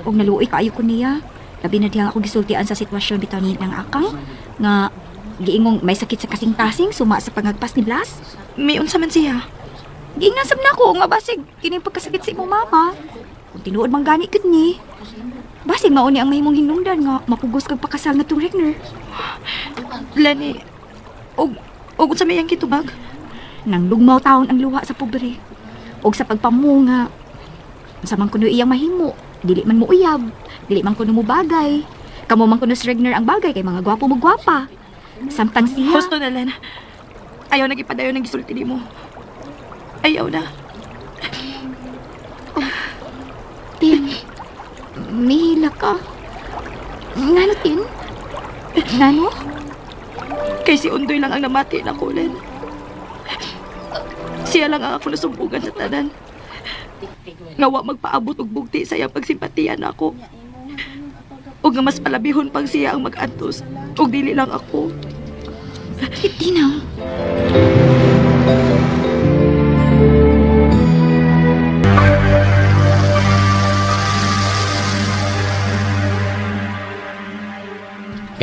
Og naluoy kaayo ko niya. Labi na diyang ako gisultian sa sitwasyon bitaw ni ng Akang nga giingong may sakit sa kasing-kasing suma sa pangagpas ni Blas. May unsa man siya? Giingnan sab nako nga basig kini pagkasakit sa imong mama. Kung tinuod man gani gud ni. Basig mao ni ang mahimong hinungdan nga mapugos kag pakasal nga tong Regner. Lenny, og unsa may iyang gitubag? Nang lugmaw taon ang luha sa pobre. Og sa pagpamunga, unsa man kuno iyang mahimo, dili man mo uyab, dili man kuno mo bagay. Kamo man kuno si Regner ang bagay kay mga gwapo mo gwapa. Samtang siya. Husto na Len. Ayaw na gipadayon ang gisulti nimo. Ayaw na. Tin, mihila ka. Ngano, Tin? Ngano? Kay si Undoy lang ang namati na ko, Len. Siya lang ang ako nasumbugan sa tanan. Nga wa magpaabot og bugti sa iyang pagsimpatiya nako. Og nga mas palabihon pang siya ang mag-antos og dili lang ako. Tina.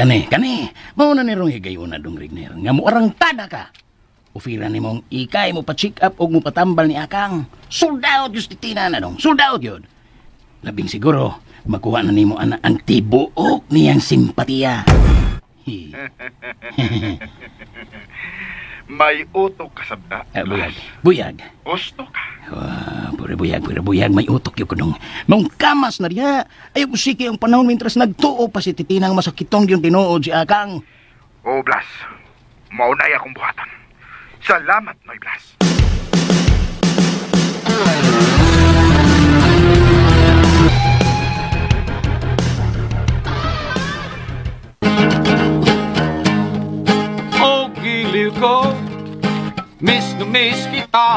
Kani, mao na ni rong higayuna dong Regner nga muarang tada ka. Ufira ni mong ikay mo pa-check up og mo patambal ni Akang. Sold out yun si Tina na dong. Sold out yun. Labing siguro, makuha na nimo ana ang tibuok niyang simpatiya. May utok ka sabda. Buyag. Buyag. Gusto ka. Pura buyag, pura buyag. May utok yun ko dong. Maong kamas na diha. Ayaw ko sige ang panahon mintras nagtuo pa si Titinang masakitong yung tinuod si Akang. Oh, Blas. Maunay akong buhatan. Salamat, Noy Blas. O giliw ko, miss na miss kita.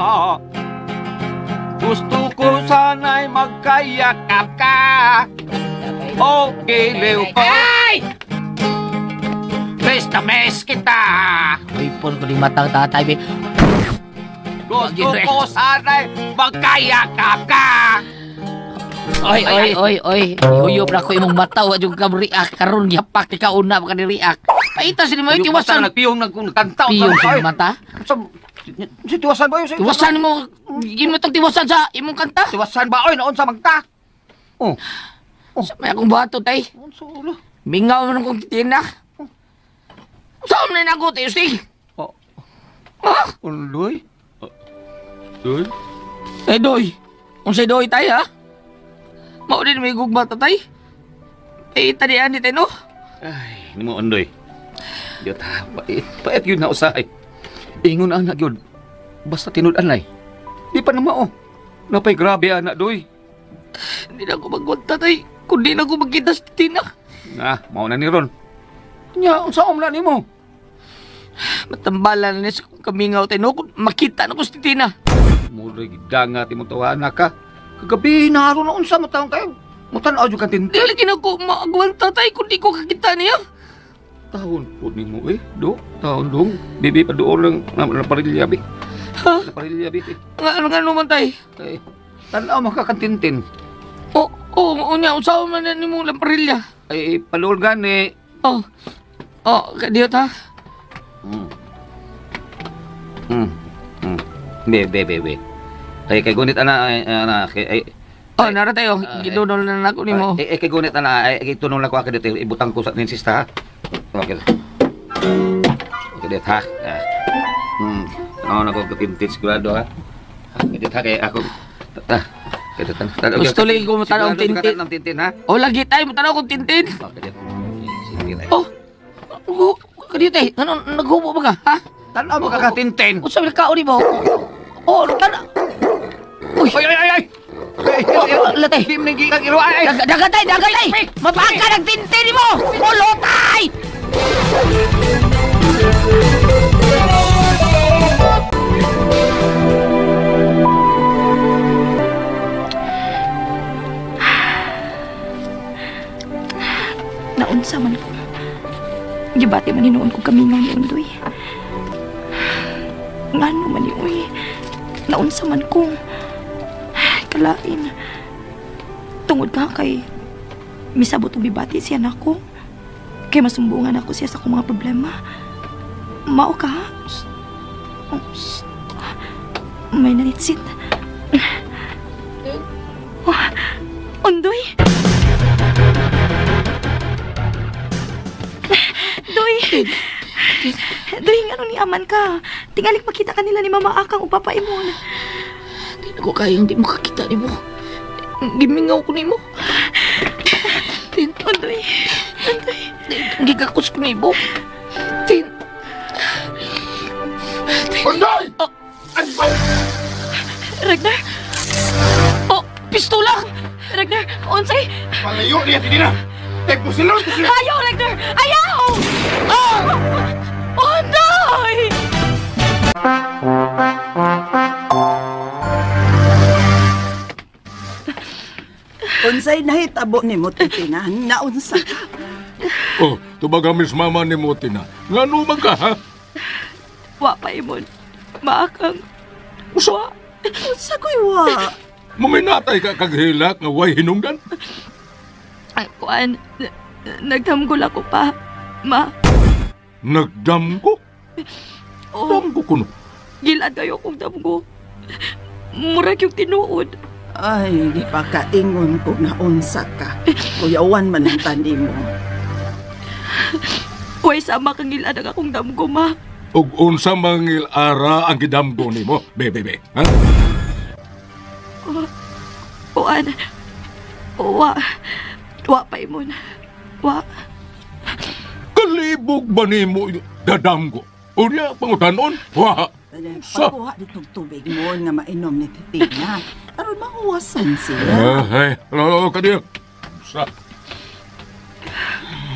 Gusto ko sana'y magkayakap ka. O giliw ko, Ay! miss na miss kita. Uy, pon ko ni matang tatay, be. Gusto ko sana'y magkayakap ka. Oy, oy, oy, oy. Ihuyop na ko imong mata, wa jud ka react karon gihapak ti kauna ka ni react. Paita sila mo tiwasan. Nagpiyong nagkantaw. Piyong sa mata. Si tiwasan ba yun? Tiwasan mo, gimo tong tiwasan sa imong kanta. Tiwasan ba oy naon sa magta? Oh. Sa may akong bato tay. Mingaw man akong titina. Saan man na ako tayo, Stig? Oh. Ha? Uloy? Doy? Eh, doy. Unsay doy tay, ha? Mao din may gugma tatay. Eh, tanian ni tayo, no? Ay, nimo Ondoy. Diyot ha, pait, pait yun na usahay. Ingon anak yun. Basta tinud-anay. Di pa na mao. Napay grabe anak, doy. Hindi na ako magwag, tatay. Kundi na ako magkita sa titina. Ah, mao na ni Ron. Nya, unsa na nimo? Matambalan na niya sa kong kamingaw tayo, no? Kung makita na ko sa titina. Muloy gidanga ti mo tawana ka. Kagabi na aron na unsa mo taon kayo. Mutan-aw jud kang tintin. Dili na ko maagwan, tatay, kung di ko kakita niya. Taon po nimo eh, do. Taon dong. Bibi pa doon lang naparilya bi. Ha? Naparilya bi. Nga ano man tay? Eh, tan-aw makakantintin. Oo, oh, unya unsa man na nimo lamparilya? Ay, paluol gani. Oh. Oh, kadiyot ha. Be, be, be, be. Ay, kay gunit ana, ay, ana, kay, ay, Oh, nara tayo. Gidunol na nako nimo. Ay, kay gunit ana, ay, itunong lang ko ako dito, ibutang ko sa ninsista ha. Okay. Okay, dito ha. Ano na ko katintin sigurado ha. Dito ha, kay ako. Gusto lagi ko matanaw ang tintin. Sigurado tintin ha. Oh, lagi tayo matanaw kong tintin. Okay, dito. Sige, Oh. Kadiyot eh. Ano, naghubo ba ka, ha? Tanaw mo kakatintin. Unsa man kaon nimo? Oh, tanaw. Uy. Ay, ay, ay, ay. Latay. Di man gikan iro ay. Dagatay, dagatay. Mapaka ng tintin mo. Mulotay. Naunsa man ko. Gibati man hinuon ko kamingaw ni Undoy. Ngano man ni uy. Naunsa man ko. Kalain. Tungod ka kay misabot og bibati siya nako. Kay masumbungan ako siya sa akong mga problema. Mao ka? May nanitsit. Oh, Undoy! Doy! Doy, nga ni aman ka. Tingalik makita kanila ni Mama Akang o Papa Imon. Di na ko kayang di makakita ni mo. Gimingaw ko ni mo. Tin, Undoy! Undoy! Gigakos ko ni mo. Tin. Undoy! Oh. Ragnar! Oh, pistola! Ragnar, unsay? Palayo niya, Tinina! Tagpusilon! Ayaw, Ragnar! Ayaw! Oh! Undoy! Unsay nahitabo nimo Titina? Naunsa ka? Oh, tubaga miss mama ni mo, Tina. Ngano man ka, ha? Wa pa imon. Maakang. Usa? Unsa ko'y wa? Maminatay ka kaghilak nga way hinungdan? Ay, kuan. Nagdamgol ako pa. Ma. Nagdamgo? Oh. Damgo kuno. Gilad kayo kong damgo. Murag yung tinuod. Ay, di pa kaingon ko naunsa ka. Kuyawan man ang tani mo. Way sama kang gilad ang akong damgo, ma. Ug unsa mangil ara ang gidamgo nimo, bebe, ha? Kuan. Wa. Wa pa imon. Wa. Kalibog ba nimo dadamgo? Unya pangutanon? Wa. Sa pagkuha ditong tubig mo nga mainom ni Titina. Aron mahuwasan siya. Ay, lolo kadiyo. Sa.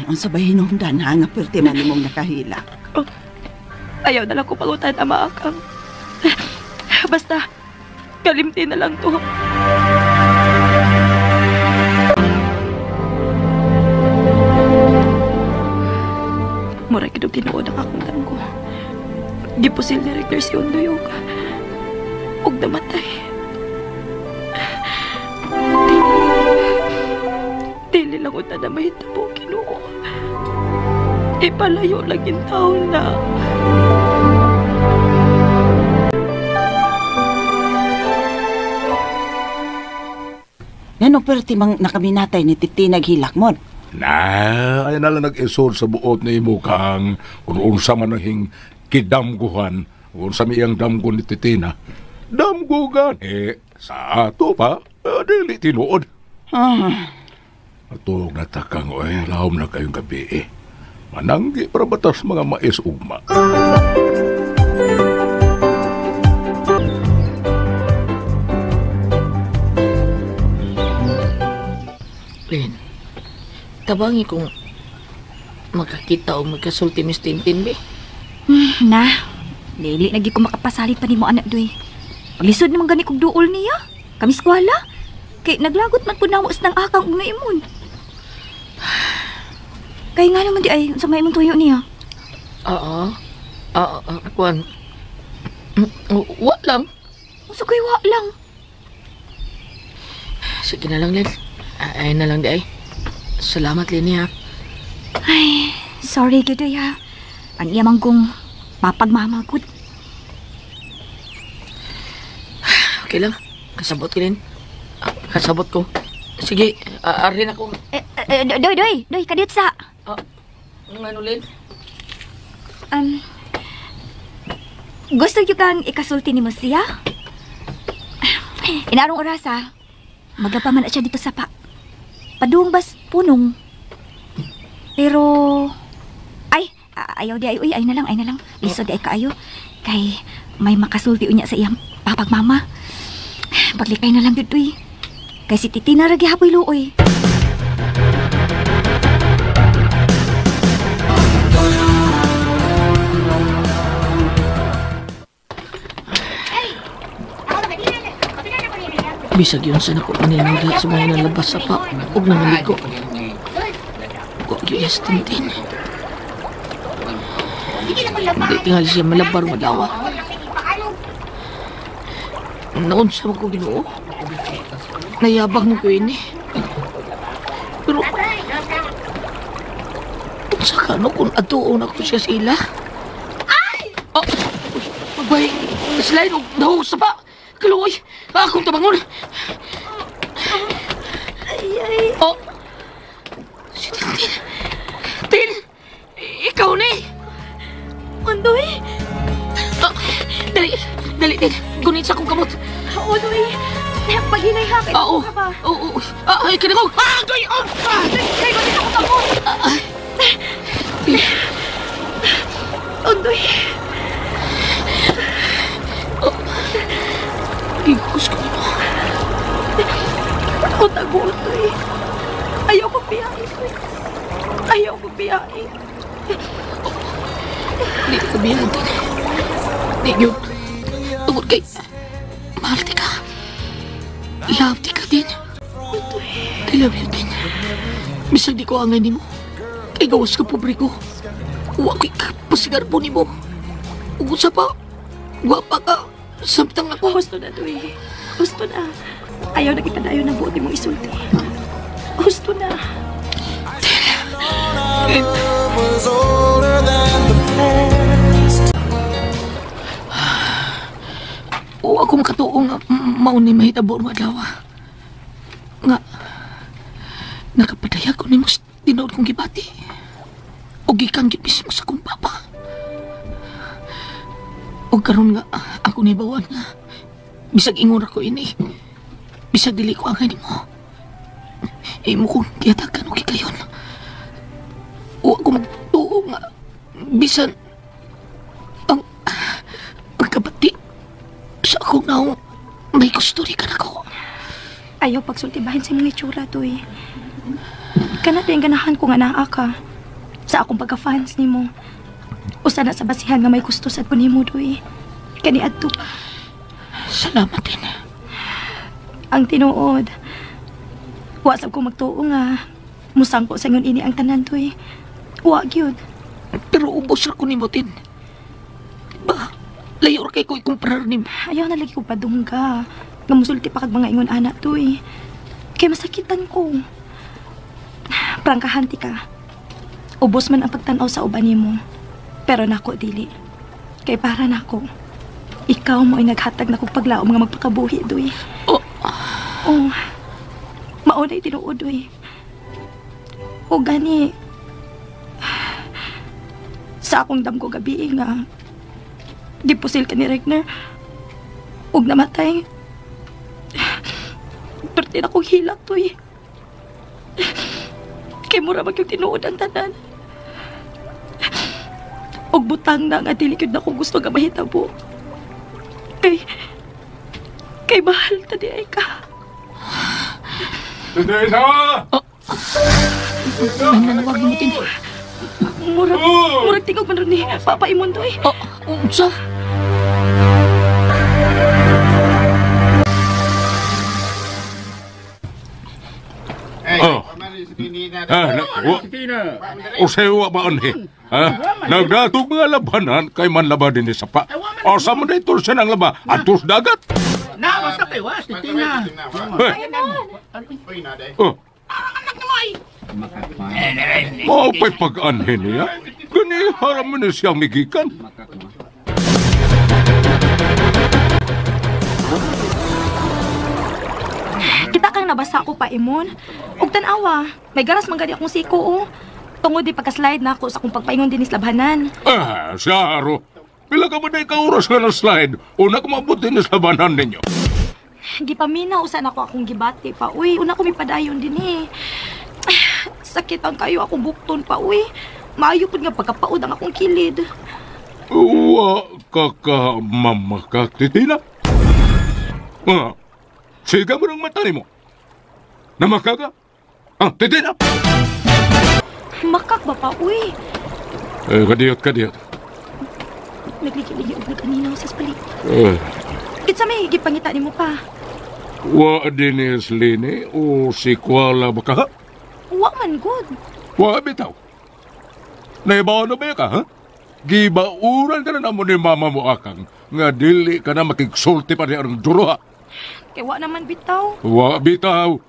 Unsa ba hinungdan ha nga perti man nimong nakahila? Oh, ayaw na lang ko pangutan ama akang. Basta kalimti na lang to. Mura gid og tinuod ang akong damgo. Gipusil ni Richter si Undoy og namatay. Dili lang unta na mahitabo Ginoo. Ipalayo lang yung taon na. Ngano perti mang nakaminatay ni Titi naghilak mon? Na, ay na lang nag-isod sa buot ni imo kang kung unsa man ang kidamguhan, kung unsa mi iyang damgo ni Titina. Damgo gani sa ato pa, dili tinuod. Atog na takang oy, lahom na kayong gabi eh. Mananggi para batas mga mais ugma. Lin, tabangi kung makakita o magkasulti Miss Tintin, be. Na, dili nagi ko makapasalit pa nimo anak doy. Paglisod naman gani kog duol niya. Kami eskwela. Kay naglagot man pud namo sa nang akang ug naimon. Kay nga naman di ay sa may imong tuyo niya. Oo. Oo, kuan. Wa lang. Unsa koy wa lang? Sige na lang, Len. Ay na lang di ay. Salamat, Lenny, ha. Ay, sorry, Gidoy, ha. Ang iyamang kong papagmamagod. Okay lang. Kasabot ko, Len. Kasabot ko. Sige, arin ako. Doy, doy, kadiyot sa. Ano, Len? Gusto yun kang ikasulti ni mo siya? Inarong oras, ha. Maglapa man na siya dito sa pa. Padung bas punong. Pero ay, ayaw di ay uy, ay na lang, ay na lang. Lisod di ay kaayo. Kay may makasulti unya sa iyang papagmama. Paglikay na lang gyud uy. Kay si Titina ra gihapoy luoy. Bisag yun sa nako maninag sa mga nalabas sa pa og nangaliko. Wa gyud yes Tintin. Di tingali siya malabar madawa. Naunsa man ko Ginoo. Nayabang mo ko ini. Pero unsa ka no kung atuon ako siya sa ila? Ay! Oh, magbay. Slide og dahog sa pa. Kaluoy, akong tabangon. Ay, ay. Oh. Si Tintin. Tin! Ikaw ni! Undoy! Oh, dali, dali, Tin. Gunit sa akong kamot. Undoy! Paghinay ha, kay Oo. ka ba? Oo. Ay, kinakong. Ah, goy! Oh! Ah! Kay gunit akong kamot. Tin. Undoy! Oh. Gigos ko nimo. Ako tago, Undoy. Ayaw ko biyahe, Undoy. Ayaw ko biyahe. Hindi ko biyahe, Tin. Di yun. Tungod kay mahal ti ka. Love ti ka, Tin. I love you, Tin. Bisag di ko angay nimo. Kay gawas ka pobre ko. Wa ko'y pasigarbo nimo. Ug usa pa, gwapa ka. Samtang ako. Gusto na, Doy. Gusto na. Ayaw na kita dayon ang buot mong isulti. Gusto na. O ako makatuo nga mao ni mahitabo nga adlaw. Nga nakapadaya ko nimo sa tinuod kong gibati. O gikan gyud mismo sa akong papa. O karon nga ako nibawan nga bisag ingon ako ini. Bisag dili ko angay nimo. Imo kong gihatagan og hikayon. Wa ko magtuo nga bisan ang kabati sa akong naong may gusto ri ka nako. Ayaw pagsultibahin sa imong itsura, Tuy. Kana din ganahan ko nga naa ka sa akong pagka-fans nimo. Usa na sa basihan nga may gusto sad ko nimo, Tuy. Kani adto pa. Salamat din. Ang tinuod, wa sab ko magtuo nga musangko sa ingon ini ang tanan, Tuy. Wa gyud. Pero ubos ra ko nimo, Tin. Ba, layo ra kay ko ikumparar nimo. Ayaw na lagi ko padungga. Nga musulti pa kag mga ingon ana, Tuy. Kay masakitan ko. Prangkahan ti ka. Ubos man ang pagtan-aw sa uban nimo. Pero nako dili. Kay para nako, ikaw mo ay naghatag na kong paglaom nga magpakabuhi, Tuy. Oh. Oh. Mao na'y tinuod, Tuy. O gani, sa akong damgo gabi nga gipusil ka ni Regner ug namatay. Perti na kong hilak, Tuy. Kay mura man yung tinuod ang tanan. Og butang na nga dili gyud na ko gusto nga mahitabo. Kay mahal ta di ay ka. Tita! Nanawag mo, Tin. Murag tingog man ron ni Papa Imundo, eh. Oh, unsa? Oh. Usayo ba anhi? Nagdatog mga labanan kay manlaba din ni sapa. Asa man day tulsan ang laba? Atos dagat. Na, basta kay was, Titina. Oh. Mao pa'y pag-anhin niya. Gani haram ni siyang migikan. Kita kang nabasa ko pa, Imon. Ug tan-awa, may garas man gani akong siko, oh. Tungod di pagka-slide na ako sa akong pagpaingon dinis labhanan. Ah, saro. Pila ka ba na ikaw oras nga na slide? Una ko maabot dinis labanan ninyo. Gipaminaw usan ako akong gibati pa, uy. Una ko mipadayon din eh. Sakit ang kayo akong bukton pa, uy. Maayo pud nga pagkapaod ang akong kilid. Wa ka ka mamakak, Titina. Ah, siga mo ng mata nimo. Namakaka? Ah, Titina! Makak ba pa, uy? Eh, kadiyot. Nagligi-ligi og nag-aninaw sa palit. Eh. Kinsa may gipangita nimo pa? Wa dinis Lini o si Kuala ba ka? Wa man good. Wa bitaw. Naibaw na ba ka, ha? Gibauran ka na namo ni mama mo akang nga dili ka na makigsulti pa ni ang duro, ha? Kay wa naman bitaw. Wa bitaw.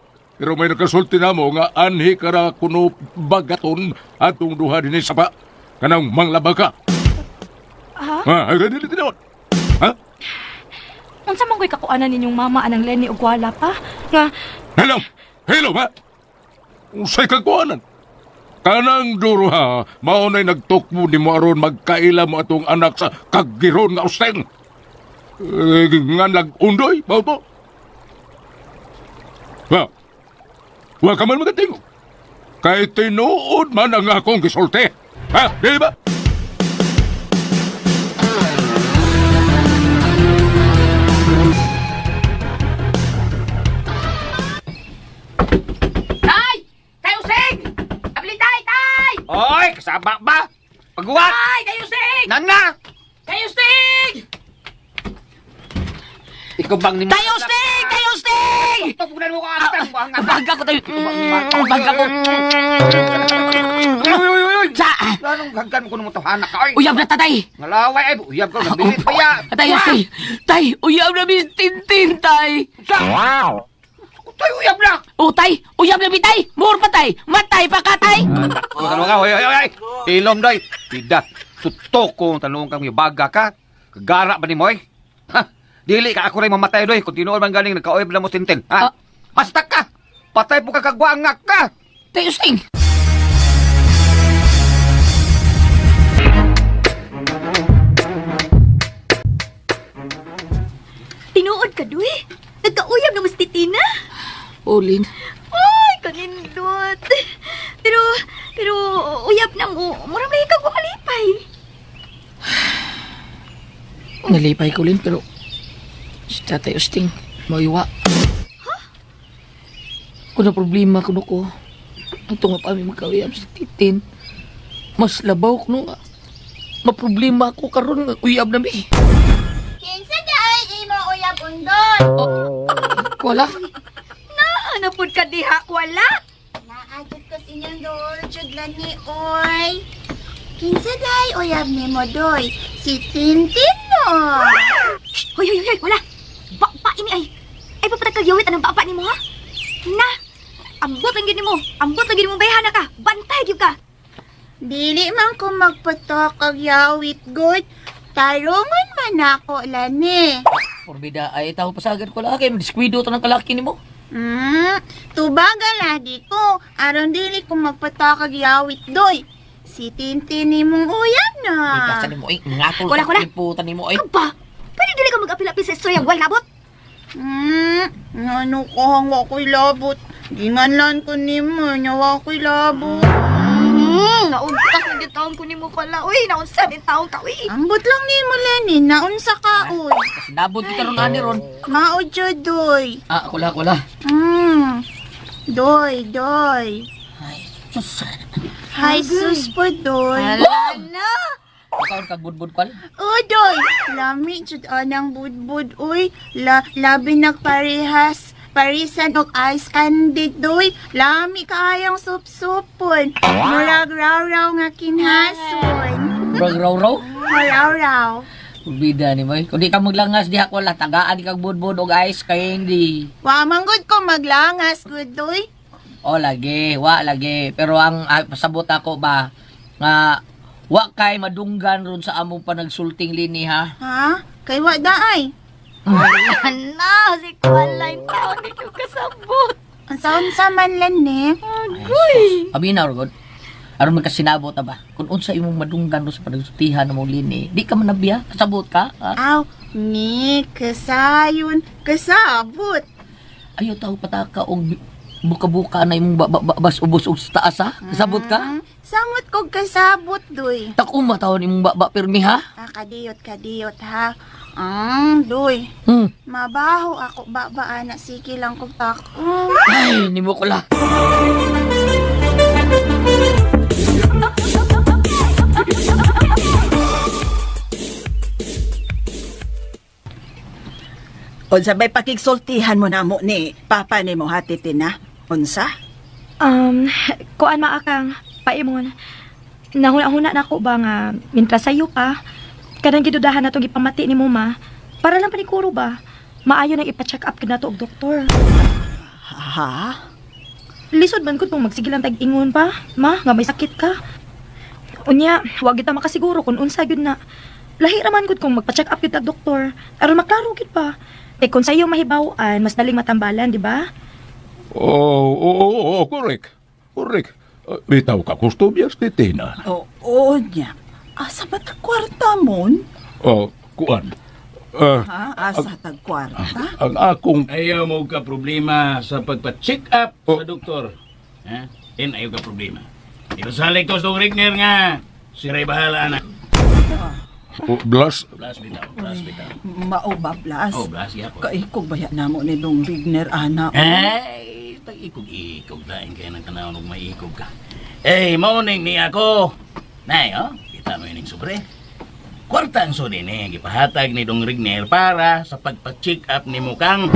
Pero may nakasulti na mo nga anhi ka ra kuno bagaton atong duha dinhi sapa. Kanang manglaba ka. Ha? Ha, ay dili tinuod. Ha? Unsa man ko'y kakuanan ninyong mama anang Lenny og wala pa? Nga Hello. Hello ba? Unsay kakuanan? Kanang duro ha, mao na'y nagtukmo ni mo aron magkaila mo atong anak sa kagiron nga usteng. Nga nag-undoy, mao to. Ha? Wa ka man magatingog. Kay tinuod man ang akong gisulti. Ha? Di ba? Tay! Tayo sing! Abli tay, tay! Oy, kasaba ba? Pagguwat! Tay, kayo sing! Nana! Kayo sing! Ikaw bang ni Tayo sing! Tayo sing! Tupunan mo ka atang Baga ko tayo. Baga ko. Uy, uy, uy! Sa! Anong hagkan mo kuno mo to hanak ka oy? Uyab na tatay! Ngalaway ay uyab ko nabilit pa ya. Tay, tay! Tay, uyab na bis Tintin, tay! Wow! Tay uyab na! O tay, uyab na bitay! Mur pa tay! Matay pa ka tay! Tanong ka, hoy, hoy, hoy! Ilom day! Tida, suto ko tanong kang baga ka. Kagara ba ni mo, oy? Ha? Dili ka ako rin mamatay doy. Kung tinuod man galing, nagka-uyab na mo Tintin. Ha? Basta ka! Patay po ka kagwangak ka! Tayo, Sting! Kaduy, nagkauyab na mas titina. Olin. Ay, kanindot. Pero, uyab na mo. Murang lagi kang gumalipay. Nalipay ko, Lin, pero si Tatay Usting, maiwa. Huh? Kung na problema kuno ko, ang tunga pa mi magkauyab sa titin. Mas labaw kuno nga. Maproblema ako karon nga uyab na mi. Kinsa daay imo uyab undon? Oh, wala. Naa na pud ka diha, wala. Naa jud ko sa inyong duol jud lani oy. Kinsa daay uyab nimo doy? Si Tintin no. Hoy, hoy, hoy, wala. Baba ini ay. Ay papatag kag yawit anang baba nimo ha? Na. Ambot lang gyud nimo. Ambot lang gyud nimo bayhana ka. Bantay gyud ka. Dili man ko magpatok og yawit good. Tarungon man ako lani. Porbida ay tao pasagad ko lang kay madiskuido to ng kalaki nimo. Tubaga lagi ko aron dili ko magpatok og yawit doy. Si Tintin nimong uyab na. Ikaw nimo ay ngatol. Wala, wala. Liputan nimo ay. Kaba. Pwede dili ka mag-apil-apil sa istoryang way labot. Ano ko hang wa ko'y labot. Ginganlan ko nimo, nya wa ko'y labot. Naunsa din taon ko nimo kala. Uy, naunsa din taon ka uy. Ambot lang nimo Lenny, naunsa ka uy. Nabot kita ron ani ron. Mao jud doy. Ah, kula kula. Doy, doy. Ay, sus. Hi sus po doy. Hala na. Kaon kag budbud kwal? Oh, doy. Lami jud anang budbud uy. Labi nagparehas. Parisan og ice candy doy. Lami kaayong sup-supon. Murag raw-raw nga kinhason. Murag raw-raw? Raw-raw. Bida ni mo. Kung di ka maglangas diha ko la tagaan kag budbud og ice candy. Wa man gud ko maglangas gud doy. O lagi, wa lagi. Pero ang pasabot ako ba nga wa kay madunggan ron sa among panagsulting lini ha. Ha? Kay wa daay. Ayan na, si Kualay taon ni ko kasabot. Ang saon-sa man lang ni. Agoy. Abi na rod. Aron magkasinabot ta ba? Kung unsa imong madunggan ron sa panagsultihan ng mong lini, di ka man nabiya, kasabot ka. Ha? Aw, ni kasayon, kasabot. Ayo tao pataka og buka-buka na imong babas ubos og taas ha? Kasabot ka? Samot kog kasabot doy. Takuma taon imong baba pirmi ha? Ah, kadiyot, kadiyot ha. Doy. Mabaho ako baba ana sige lang kog tako. Ay, nimo ko la. Unsa bay pakigsultihan mo na mo ni papa nimo ha Titina? Unsa? Kuan maakang paimon. Nahuna-huna na ko ba nga mintras sayo pa kanang gidudahan natong ipamati ni mo ma para lang panikuro ba maayo nang ipa-check up gid nato og doktor. Ha? Lisod man gud kung magsige lang tag-ingon pa, ma, nga may sakit ka. Unya, wa gid ta makasiguro kung unsa gyud na. Lahi ra man gud kung magpa-check up gyud tag doktor aron maklaro gyud pa. Kay kung sayo mahibaw-an, mas daling matambalan, di ba? Oo, correct. Correct. Bitaw ka gusto biyas ni Tina. Oo, niya. Asa ba tag kwarta mon? Oh, kuan. Ha? Asa tag kwarta? Ang akong... Ayaw mo ka problema sa pagpa-check up sa doktor. Ha? In ayaw ka problema. Ipasalig ko sa Rigner nga. Siray bahala na. Oh, Blas. Blas bitaw, blas bitaw. Mao ba, Blas? Oh, Blas, yapon. Kaikog baya namo ni Dong Rigner, ana. Ay, tag-ikog-ikog daing kaya ng tanawon og maiikog ka. Eh, morning ni ako. Nay, oh, kita mo ining sobre. Kwarta ang sudi ni, gipahatag ni Dong Rigner para sa pagpa-check up ni Mukang.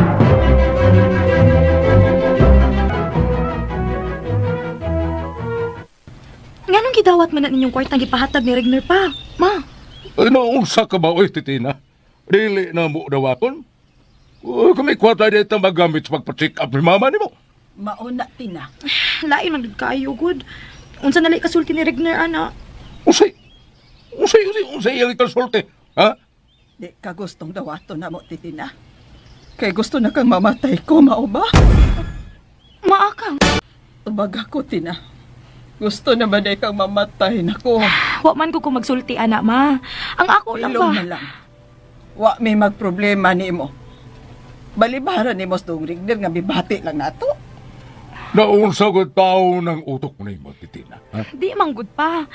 Nganong gidawat man na ninyong kwartang gipahatag ni Rigner pa, ma? Ay, naunsa ka ba, oy, Titina? Dili na mo dawaton? Kami kwarta dito magamit sa pagpa-check up ni mama ni mo. Mauna, Tina. Lain man gud kaayo, good. Unsa na lay kasulti ni Rigner, ana? Unsay? Unsay iyang ikasulti? Ha? Di ka gustong dawaton na mo, Titina. Kay gusto na kang mamatay ko, mao ba? Maakang. Tubag ako, Tina. Gusto naman ay kang mamatay nako. Wa man ko kung magsulti, ana, ma. Ang ako lang Ilong ba? na lang. Wa may magproblema nimo. Balibaran ni Mos Dong Rigner nga bibati lang nato. Naunsa ko tao ng utok ni mo, Titina. Ha? Di man gud pa.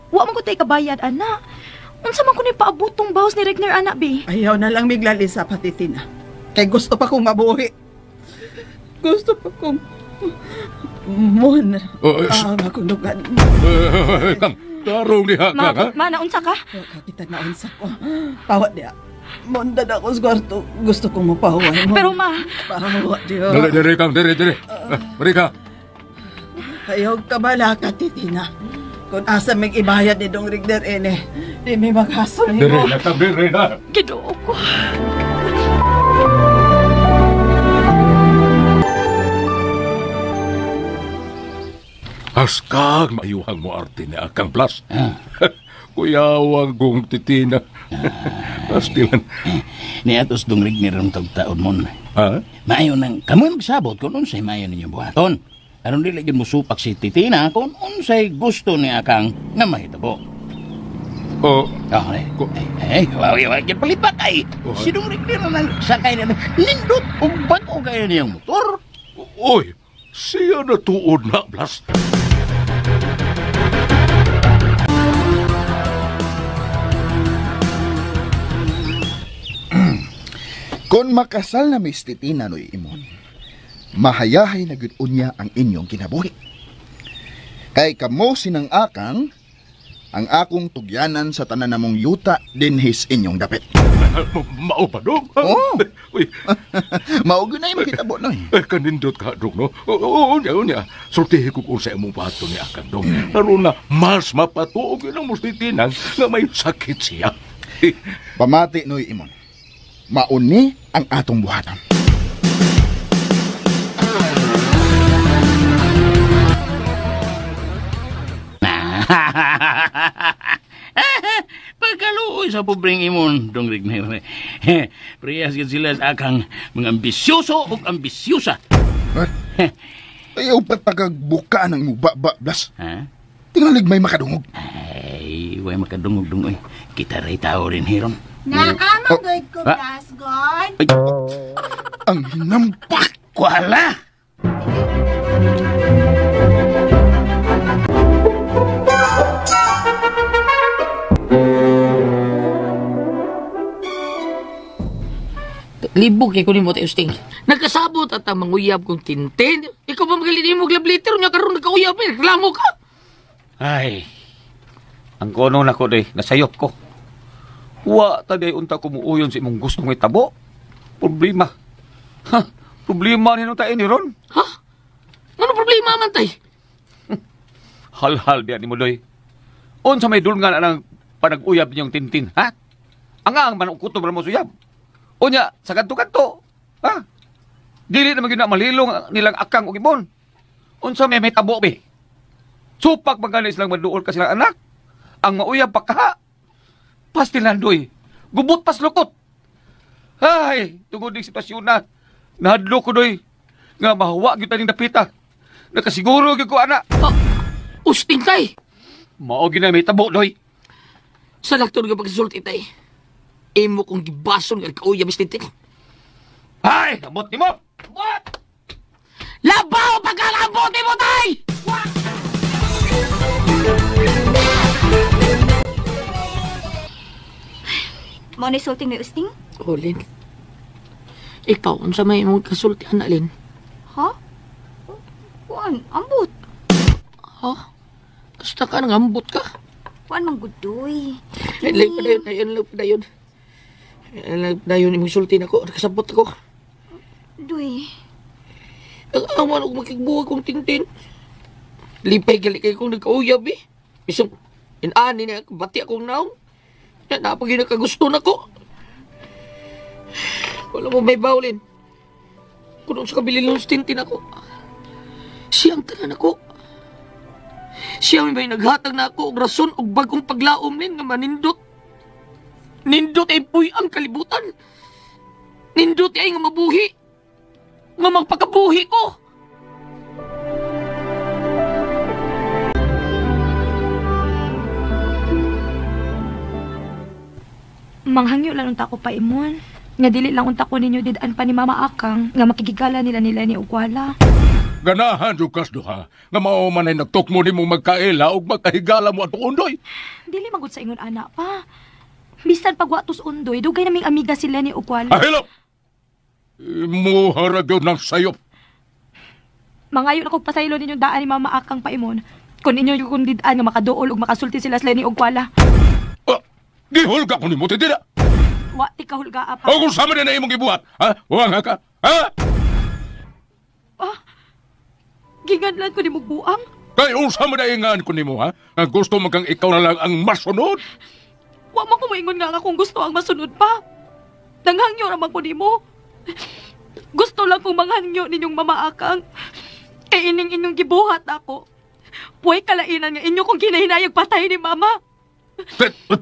Wa man gud tay kabayad ana. Unsa man kuno paabot tong bawas ni Regner ana bi? Ayaw na lang miglalisa pa, Titina. Kay gusto pa kong mabuhi. Gusto pa kong mon. Akong lugan. Kang, tarong diha kang, ha? Ma, naunsa ka? Kita naunsa ko. Pawat diha. Monda na ako sa kwarto. Gusto kong mapahuwan mo. Pero ma... Pahuwa diha. Dere, dere, kang, dere, dere. Mari ka. Ayaw ka balaka, Titina. Kung asa may ibayad ni Dong Rigner, ene, di may maghasol ni mo. Dere na, kang, dere na. Ginoo ko. Askag, maayuhang mo arte ni Akang Blas. Kuyawang kong Titina. Pastilan. Niatos Dong Rigner ang tagtaon mon. Ha? Maayo nang, kamoy magsabot kung unsay maayo ninyo buhaton. Aron dili gyud mosupak si Titina kung unsay gusto ni Akang nga mahitabo. Oh. Eh, wawi wawi gyud palipak ay. Si Dong Rigner na sakay na nindot og bag-o kayo niyang motor. Oy, siya na tuod na, Blas. Kung makasal na Miss Titina noy imon, mahayahay na gyud unya ang inyong kinabuhi. Kay kamo sinang akang, ang akong tugyanan sa tanan namong yuta dinhis inyong dapit. Mao ba dong? Oo. Mao gyud na mahitabo noy. Kanindot ka dong no. Oo, unya unya. Sultihi ko kung sa imong pato ni akang dong. Aron na mas mapatuo gyud ang Miss Titina nga may sakit siya. Pamati noy imon. Mauni ang atong buhatan. Pagkaluoy sa pobreng imon, Dong Rigner. Priyas gid sila sa akang mga ambisyoso ug ambisyosa. Ayaw pa tagagbuka ng mubaba, Blas. Ha? Tingalig may makadungog. Ay, way makadungog dungoy. Kita ray tao rin hiron. Naamang good ko, Blas, God. Ang hinampak! Kuala! Libog kay kunin mo tayo, Sting. Nagkasabot at ang manguyab kong tintin. Ikaw ba magaling mo glabliter niya karon nagkauyab eh. Reklamo ka. Ay, ang kono na ko day, nasayop ko. Wa taday unta kumuuyon sa imong gusto ng itabo. Problema. Ha, problema ni tayo ni Ron. Ha? Ano problema man tay? Halhal biya ni mo doy. Unsa may dulngan anang panag-uyab niyong tintin, ha? Ang ang manukutob ra mo suyab. Unya, sa kanto-kanto. Ha? Dili naman gyud na malilong nilang akang og ibon. Unsa may tabo be? Supak man gani silang maduol ka silang anak. Ang mauyab pa ka. Pastilandoy. Gubot pas lukot. Ay, tungod ning sitwasyon na. Nahadlok ko doy. Nga mahuwa gyud taning dapita. Nakasiguro gyud ko ana. Usting tay. Mao gyud na may tabo doy. Sa lakton nga pagsulti tay. Imo kong gibason nga kauyab is tintin. Ay, amot nimo. What? Labaw pagkalambot nimo tay. What? Mao ni sulting ni Usting? Oh, Lin. Ikaw, unsa may imong kasultihan na, Lin? Ha? Kuan, ambot. Ha? Basta ka, nangambot ka. Kuan man gudoy. Ay, lang pa dayon, ay, lang pa dayon. Ay, lang pa dayon, imong sulti na ko, nakasabot ako. Duy. Ang awan og makigbuwag kong tintin. Lipay gali kay kong nagkauyab eh. Isang, inani na, bati akong naong. Napag yun nakagusto na ko. Wala mo may bawlin. Kung sa kabilin ng tintin ako. Siyang tanan ako. Siya may naghatag na ako og rason og bagong paglaom nin nga manindot. Nindot ay puy ang kalibutan. Nindot ay nga mabuhi. Nga magpakabuhi ko. Manghangyo lang unta ko pa imon. Nga dili lang unta ko ninyo did-an pa ni Mama Akang nga makigigala nila nila ni Ugwala. Ganahan jud kas duha nga mao man ay nagtukmo nimo magkaila ug magkahigala mo atong undoy. Dili magud sa ingon ana pa. Bisan pagwatos undoy, dugay naming amiga sila ni Ugwala. Ahilop. Imuha ra gyud ng sayop. Mangayon ako pasaylo ninyong daan ni Mama Akang paimon. Kung inyo yung kung did-an nga makaduol ug makasulti sila sila ni Ugwala. Gihulga ko nimo Titina. Wa ti kahulga pa. O kung sama na imong gibuhat, ha? Wa nga ka. Ha? Ah, ginganlan ko nimo buang. Kay unsa man ingan ko nimo, ha? Nga gusto man kang ikaw na lang ang masunod. Wa man ko moingon nga nga kung gusto ang masunod pa. Nanghangyo ra man ko nimo. Gusto lang kong manghangyo ninyong Mama Akang. Kay ining inyong gibuhat ako. Puway kalainan nga inyo kong ginahinayag patay ni Mama.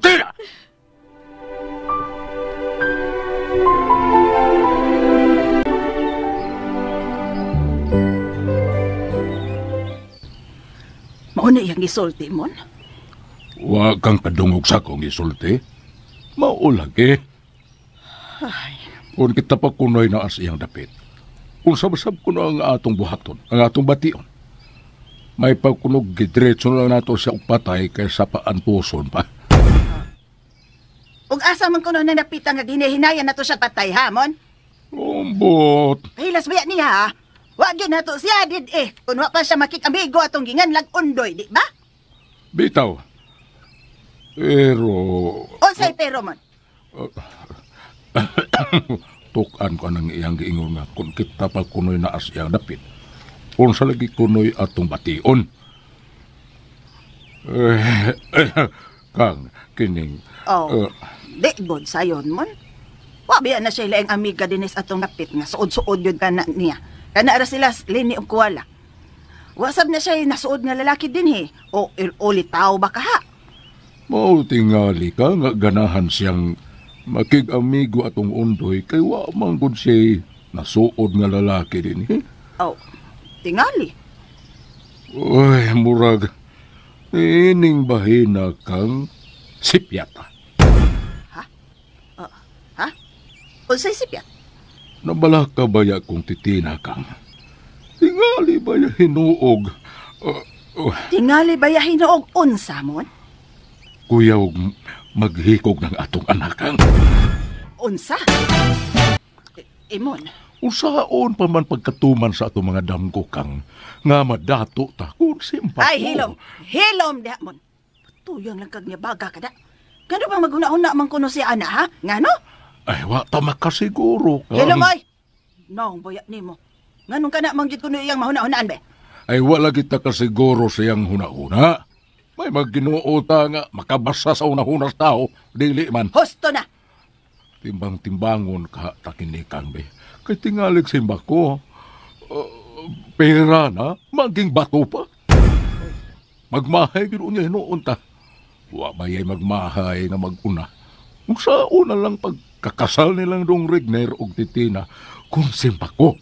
Tira! Mauna iyang gisulti mon. Wa kang kadungog sa akong gisulti. Mao lagi. Ay, Kung kita pa kunoy na as iyang dapit. Usab-sab kuno ang atong buhaton, ang atong bation. May pagkunog gidiretso na lang nato siya og patay kaysa paantuson pa. Ug asa man kuno nang napita nga ginahinayan nato siya patay ha, mon? Umbot. Hilas baya niya ha? Wa gyud nato siya did eh. Kun wa pa siya makikamigo atong ginganlag undoy, di ba? Bitaw. Pero Unsay pero mon? tukan ko nang iyang giingon nga kung kita pa kunoy na as iyang dapit. Unsa lagi kunoy atong bation. Eh, kang kining Oh. Di god sayon mon. Wa biya na siya laing amiga dinis atong napit nga suod-suod yun kana niya. Kana ra sila lini og kuwala. Wa sab na siya nasuod nga lalaki dinhi. O ulitaw ba kaha? Mao tingali ka nga ganahan siyang makig-amigo atong undoy kay wa man gud siya nasuod nga lalaki dinhi. Oh, tingali. Uy, murag ining bahina kang sipyata. Ha? Unsay sipyat? Nabala ka baya kung titina kang? Tingali baya hinuog? Tingali ba ya hinuog unsa mon? Kuya og maghikog ng atong anakang. Unsa? Imon. Usaon pa man pagkatuman sa atong mga damgo kang nga madato ta kung simpa Ay, hilom. Hilom diha mon. Tuyang lang kag niya baga kada. Kano bang maguna-una man kuno si ana ha? Ngano? Ay, wa ta makasiguro kang. Hilom ay. Naong baya nimo. Nganong kana man gyud kuno iyang mahuna-hunaan be? Ay, wala kita kasiguro siyang huna-huna. May magginoo ta nga makabasa sa una-hunas tao, dili man. Husto na. Timbang-timbangon ka takinikang be. Kay tingalig simba ko, pera na, maging bato pa. Magmahay gid unya hinuon ta. Wa mayay magmahay nga maguna. Kung sa una lang pagkakasal nilang dong Regner og Titina, kung simba ko,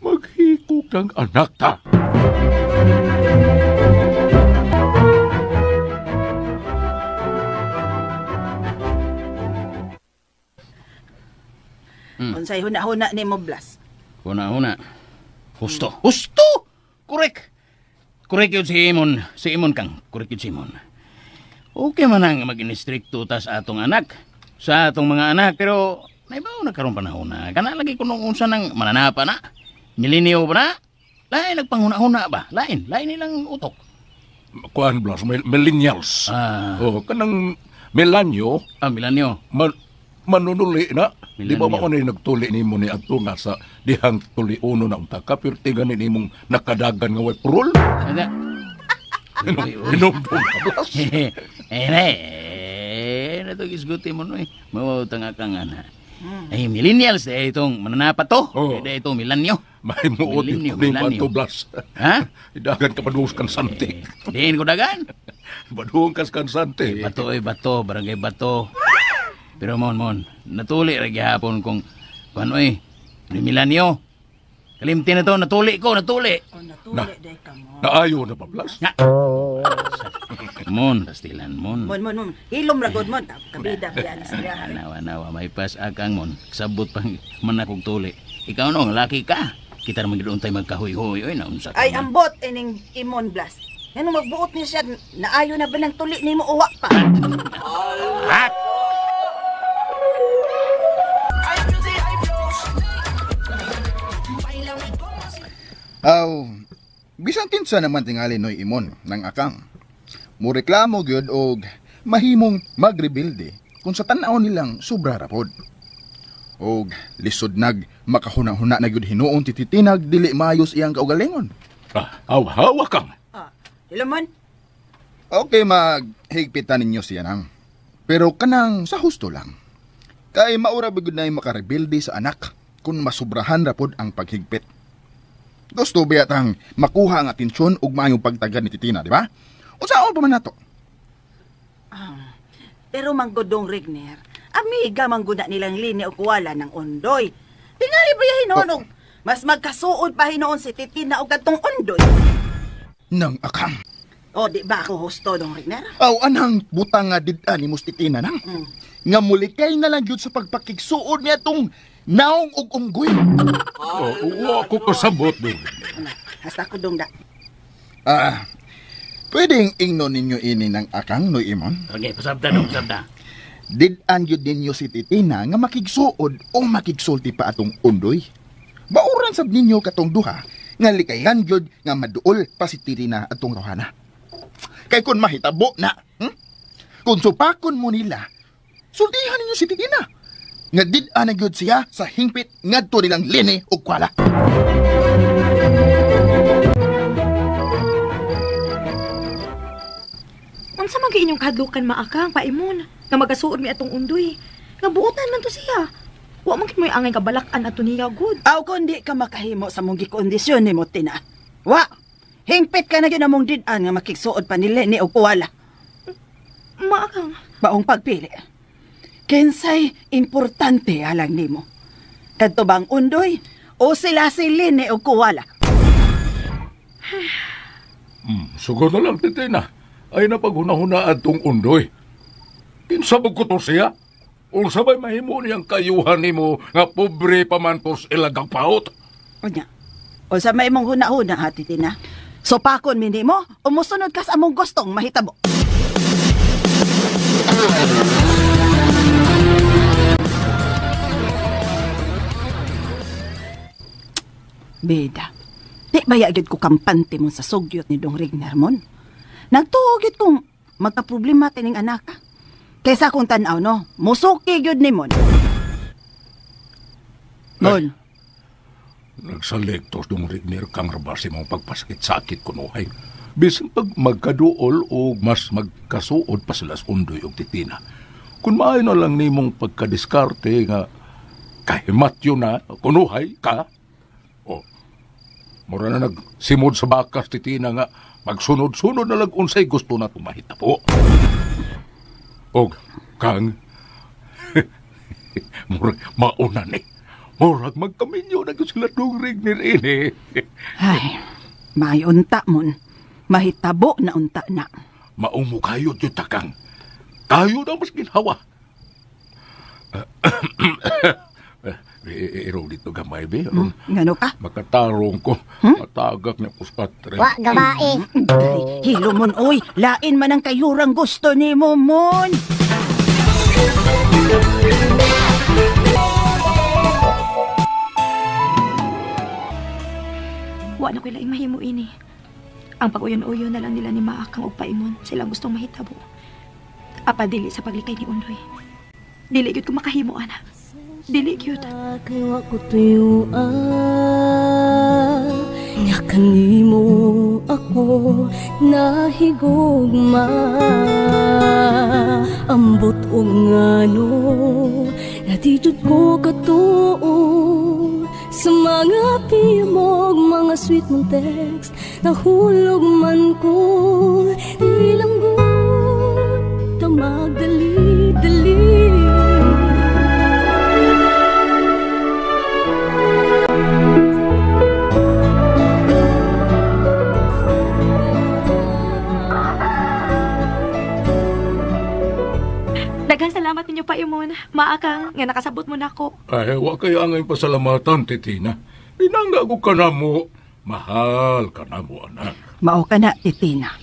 maghikog ng anak ta. Unsay huna-huna nimo Blas? Huna-huna. Husto. Husto! Correct. Correct yun si Imon. Si Imon kang. Correct yun si Imon. Okay man ang mag-instricto ta sa atong anak. Sa atong mga anak. Pero naibaw na karon panahon na. Kana lagi kuno unsa nang mananapa na. Milenyo ba na? Lain nagpanghuna-huna ba? Lain. Lain nilang utok. Kuan Blas, millennials. Oh, kanang milenyo. Ah, milenyo. Manunuli na. Di ba Milenyo. mao ni nagtuli nimo ni adto nga sa dihang tuliuno na unta ka pirti gani nimong nakadagan nga way parol. Ada. Hinumdum ka Blas. Eh, na to gisguti mo no eh. Mawawutang akang ana. Ay, millennials, eh, itong mananapa to. Oh. Eh, itong milenyo. May muot Milenyo, ito ni milenyo. Pato Blas. Ha? Idagan ka padung sa kansante. Diin ko dagan. Padung ka sa kansante. Eh, bato, eh, bato, barangay bato. Pero mon, natuli ra gihapon kung ano eh, ni milenyo. Kalimti na to, natuli ko, natuli. Na, naayo na ba, Blas? Mon, pastilan, mon. Mon, mon, mon. Hilom ra gud mon. Kabida biya ni siya. Nawa, nawa, may pas akang mon. Sabot pang manakog tuli. Ikaw no, laki ka. Kita naman gid untay magkahoy-hoy oy naunsa ka. Ay ambot ining imon Blas. Ngano magbuot ni siya naayo na ba ng tuli nimo uwa pa? Hat! Aw, bisan kinsa naman tingali noy imon ng akang. Mureklamo gyud og mahimong magrebilde kung sa tan-aw nilang sobra rapod. Og lisod nag makahuna-huna na gyud hinuon ti Titinag dili maayos iyang kaugalingon. Ah, aw, hawa kang. Hilom mon. Okay, maghigpitan ninyo siya nang. Pero kanang sa husto lang. Kay maura ba gyud nay makarebilde sa anak kung masubrahan rapod ang paghigpit. Gusto ba yatang makuha ang atensyon ug maayong pagtagad ni Titina, di ba? Unsaon pa man nato? Pero manggodong Regner, amiga mangguna nilang lini og kuwala ng undoy. Tingali ba hinuon og mas magkasuod pa hinuon si Titina og kadtong undoy. Nang akang. O di ba ako husto dong Regner? Aw anang butang nga did-an ni Mus Titina nang. Nga mulikay na lang gyud sa pagpakigsuod niya tong naong og unggoy. Oh, wa ko kasabot dong. Hasta ko dong da. Ah, pwedeng ingnon ninyo ini ng akang noy imon? Okay, pasabta dong, pasabta. Did-an gyud ninyo si Titina nga makigsuod o makigsulti pa atong undoy. Bauran sab ninyo katong duha nga likayan gyud nga maduol pa si Titina atong rohana. Kay kun mahitabo na, Kung supakon mo nila, sultihan ninyo si Titina. Nga did-an na gyud siya sa hingpit ngadto nilang lini og kwala. Unsa man kay inyong kahadlukan maakang paimon nga magasuod mi atong undoy. Nga buotan man to siya. Wa man kit mo'y angay kabalak-an ato niya gud. Aw kun di ka makahimo sa mong gikondisyon nimo Tina. Wa. Hingpit ka na gyud among did-an nga makigsuod pa ni Leni og kuwala. Maakang. Maong pagpili. Kinsay importante alang nimo. Kadto bang undoy o sila si Leni og kuwala? Sugod na lang, Titina. Ay napaghuna-huna atong undoy. Kinsa ba ko to siya? Unsa ba'y mahimo niyang kayuhan nimo nga pobre pa man tos ilagang paot? Unya. Unsa may imong huna-huna ha, Titina? Sopakon mi nimo o mosunod ka sa among gustong mahitabo? Beda. Di ba gyud ko kampante mo sa sugyot ni Dong Regner mon? Nagtuo gyud kong magka-problema tining anak. Kaysa kung tan-aw no, musuki gyud ni mon. Mon. Nagsaliktos Dong Regner kang rabas imong pagpasakit-sakit kunuhay. Bisan pag magkaduol o mas magkasuod pa sila sa undoy og Titina. Kung maayo na lang nimong pagkadiskarte nga kahimatyo na kunuhay ka. O, mura na nagsimod sa bakas Titina nga magsunod-sunod na lang unsay gusto na tumahita po. Og kang murag mauna ni. Murag magkaminyo na sila dong Regner ini. Ay, may unta mon. Mahitabo na unta na. Maong mo kayo, yun takang. Kayo na mas ginhawa. Iro dito gamay, be. Ngano ka? Makatarong ko. Matagak niya ko sa patre. Wa, gabae. Ay, hilo mon, oy. Lain man ang kayurang gusto ni mo, mon. Wa na ko'y laing mahimo ini. Ang pag-uyon-uyon na lang nila ni Maakang og Paimon silang gustong mahitabo. Apa dili sa paglikay ni Undoy. Dili gyud ko makahimo ana. Dili gyud. Kay wa ko tuyuan nga kanimo ako nahigugma. Ambot og ngano natijud ko katuo sa mga pimog, mga sweet mong text, nahulog man ko. Di lang gud ta magdali-dali. Salamat ninyo pa imon. Maakang nga nakasabot mo nako. Ay, wa kayo ang pasalamatan, Titina. Pinangga ko ka na mo. Mahal ka na mo, anak. Mao ka na, Titina.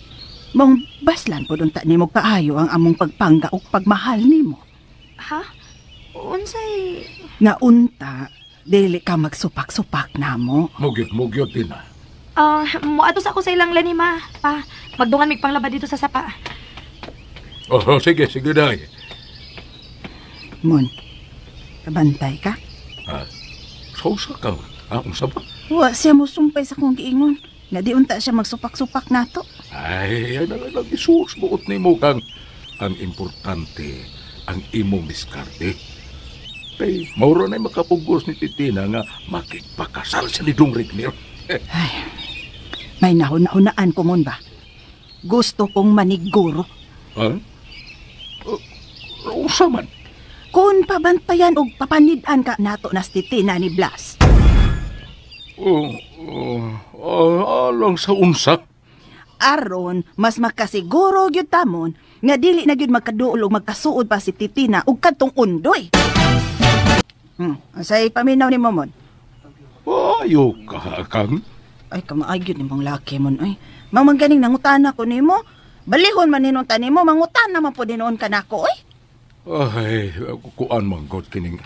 Mong baslan po unta nimo kaayo ang among pagpangga ug pagmahal nimo. Ha? Unsay Nga unta, dili ka magsupak-supak namo. Mugyot, Tina. Moadto sa ako sa ilang lanima. Pa, magdungan mig panglaba dito sa sapa. Oh, sige, day. Mon, kabantay ka? Sausa ka. Unsa ba? Wa siya mo sumpay sa kong giingon. Nga di unta siya magsupak-supak nato. Ay, ay, isus, buot nimo kang ang importante, ang imong diskarte. Kay, mauro na'y makapugos ni Titina nga makipakasal siya ni Dong Rigner. Ay, may nahuna-hunaan ko mon ba? Gusto kong maniguro. Ha? Usa man? Kung pabantayan og papanid-an ka nato na si Titina ni Blas. Alang sa unsa? Aron, mas makasiguro gyud tamon nga dili na gyud magkaduol og magkasuod pa si Titina og kadtong undoy. Unsay paminaw nimo mon? Ayo ka, Kang. Ay, kamaay gyud nimong laki mon oy. Mamang ganing nangutana ko nimo. Balihon man ninong tanimo, mangutana man pud hinuon kanako oy. Ay, kuan man god kining.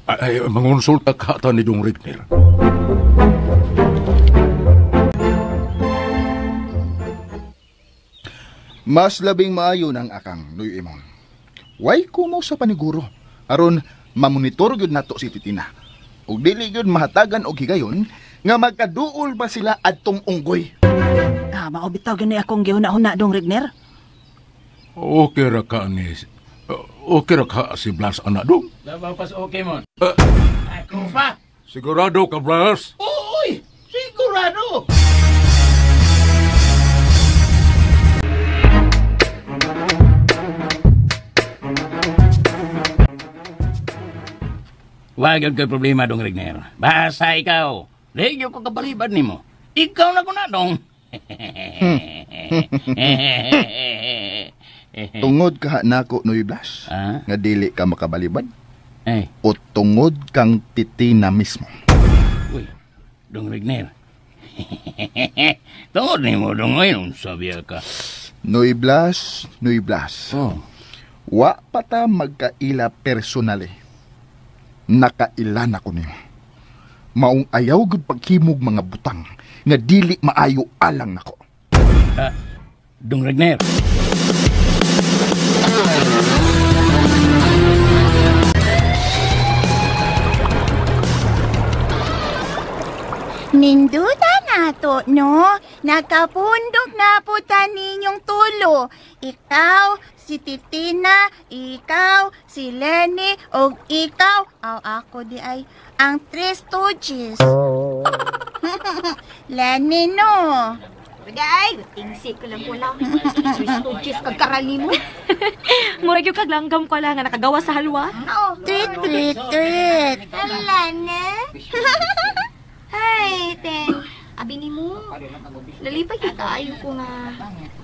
Ay, mangonsulta ka ta ni Dong Rigner. Mas labing maayo ng akang Nuy Imon. Way kumo sa paniguro. Aron mamonitor gyud nato si Titina. Ug dili gyud mahatagan og higayon nga magkaduol ba sila adtong unggoy. Mao bitaw gyud ni akong gihuna-huna Dong Rigner. Okay ra ka ni. Okay ra ka si Blas anak dong. Labaw pas okay mon. Ako pa. Sigurado ka Blas? Uy, sigurado. Wag gyud kay problema Dong Rigner. Basta ikaw, di gyud ko kabalibad nimo. Ikaw na ko na dong. Tungod ka nako Noy Blas, nga dili ka makabalibad. Eh. O tungod kang Titina mismo. Uy, Dong Rigner. Tungod nimo dong ay unsa biya ka. Noy Blas, Noy Blas. Oh. Wa pa ta magkaila personally. Nakailan ako nimo. Maong ayaw gud paghimog mga butang nga dili maayo alang nako. Dong Rigner. Ninduta na to, no? Nakapundok na po ta ninyong tulo. Ikaw, si Titina, ikaw, si Lenny, o ikaw, aw ako di ay, ang Three Stooges. Lenny, no? Bagay, tingsi ko lang wala. Three Stooges kagkarali mo. Murag yung kaglanggam ko lang nga nakagawa sa halwa. Oh, treat, treat, treat. Hala na. Ay, ten. Abi ni mo. Nalipay kita. Ayaw ko nga.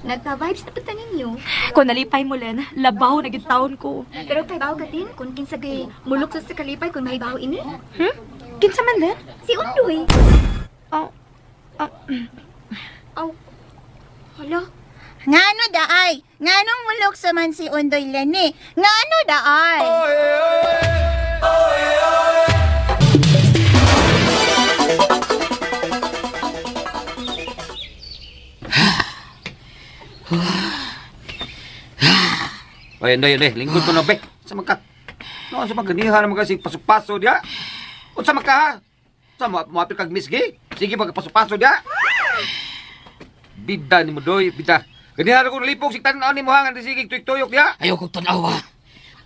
Nagka-vibes na punta ninyo. Kung nalipay mo, Len, labaw na taon ko. Pero kay bawo ka din, kung kinsa gay mulok sa kalipay kung mahibaw ini. Kinsa man, Len? Si Undoy. Oh. Aw. Hala. Ngano daay? Nganong mulok sa man si Undoy, Lenny? Ngano daay? Oy, Undoy, Undoy, lingkod ko na, be. Sa magka. No, sa magganihan naman kasi paso-paso diya. Unsa man ka, ha? Sa moapil kag Miss Gay? Sige, magpaso-paso diya. Bida ni mo, Doy, bida. Ganihan ko nalipong, sig tan-aw ni mo, ha, nga sige, tuyok-tuyok diya. Ayaw kong tanawa.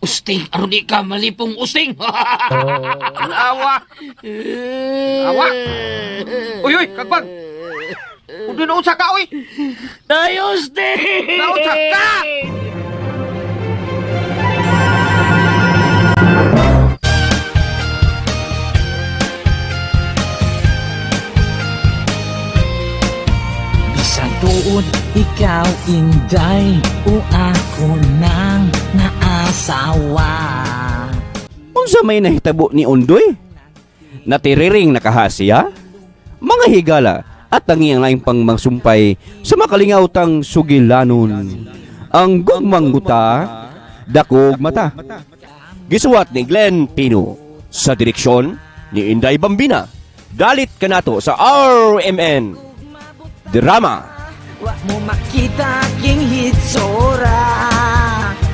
Usting, aron di ka malipong usting. Tanawa. Tanawa. Uy, uy, kagbag. Undo na unsa ka, uy. Day, usting! Naunsa ka! Bisan tuod ikaw inday o ako nang naasawa. Unsa may nahitabo ni Undoy? Natiriring nakahasiya? Mga higala at tangi ang laing pang mangsumpay sa makalingaw tang sugilanon. Ang gugmang buta, dakog mata. Gisuwat ni Glenn Pino sa direksyon ni Inday Bambina. Dalit kanato sa RMN Drama. Wa mo makita king hitsura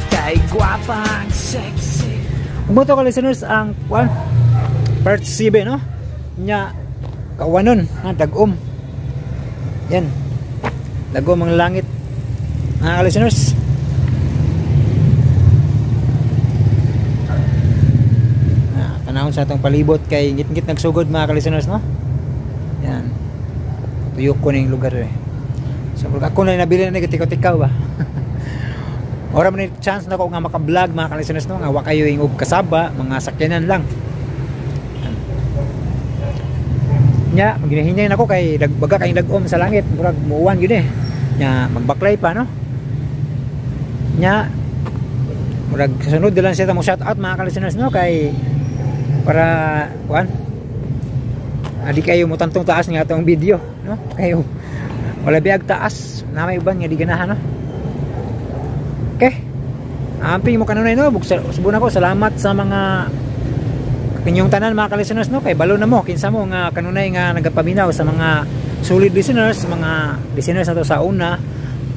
kay gwapa ang sexy. Umuto ka listeners ang one part 7 no. Nya kawanon ha dagom. Yan. Dagom ang langit mga listeners. Tanawon sa atong palibot kay ngit-ngit nagsugod mga ka-listeners no. Yan. Tuyok ko ning lugar eh. So ako na nabili na tikaw-tikaw ba. Ora man ni chance na ko nga maka-vlog mga ka-listeners no, nga wa kayo ingog kasaba, mga sakyanan lang. Nya, ginahinay nako kay dagbaga kay dagom sa langit, murag muuwan gyud eh. Nya magbaklay pa no. Nya murag sunod lang siya mo shout out mga ka-listeners no kay para kuan adi kayo mo tantong taas nga atong video no, kayo wala biag taas na may uban nga di ganahan no. Okay, amping mo kanunay no, subon ako salamat sa mga kinyong tanan mga ka-listeners no, kay balo na mo kinsa mo nga kanunay nga nagapaminaw sa mga solid listeners, mga listeners nato sa una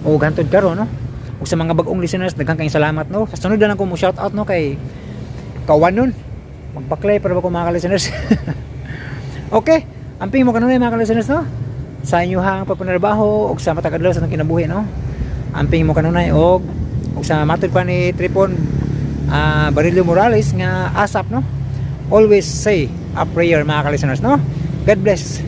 o hantod karon no, ug sa mga bag-ong listeners daghan kayong salamat no. Sa sunod na lang ko mo shout out no kay kawanon magbaklay para ba ko mga ka-listeners. Okay, amping mo kanunay mga ka-listeners no, sa inyuhang pagpanarbaho ug sa matag adlaw sa atong kinabuhi no. Amping mo kanunay og sa matud pa ni Tripon Barillo Morales nga ASAP no. Always say a prayer mga ka-listeners no. God bless.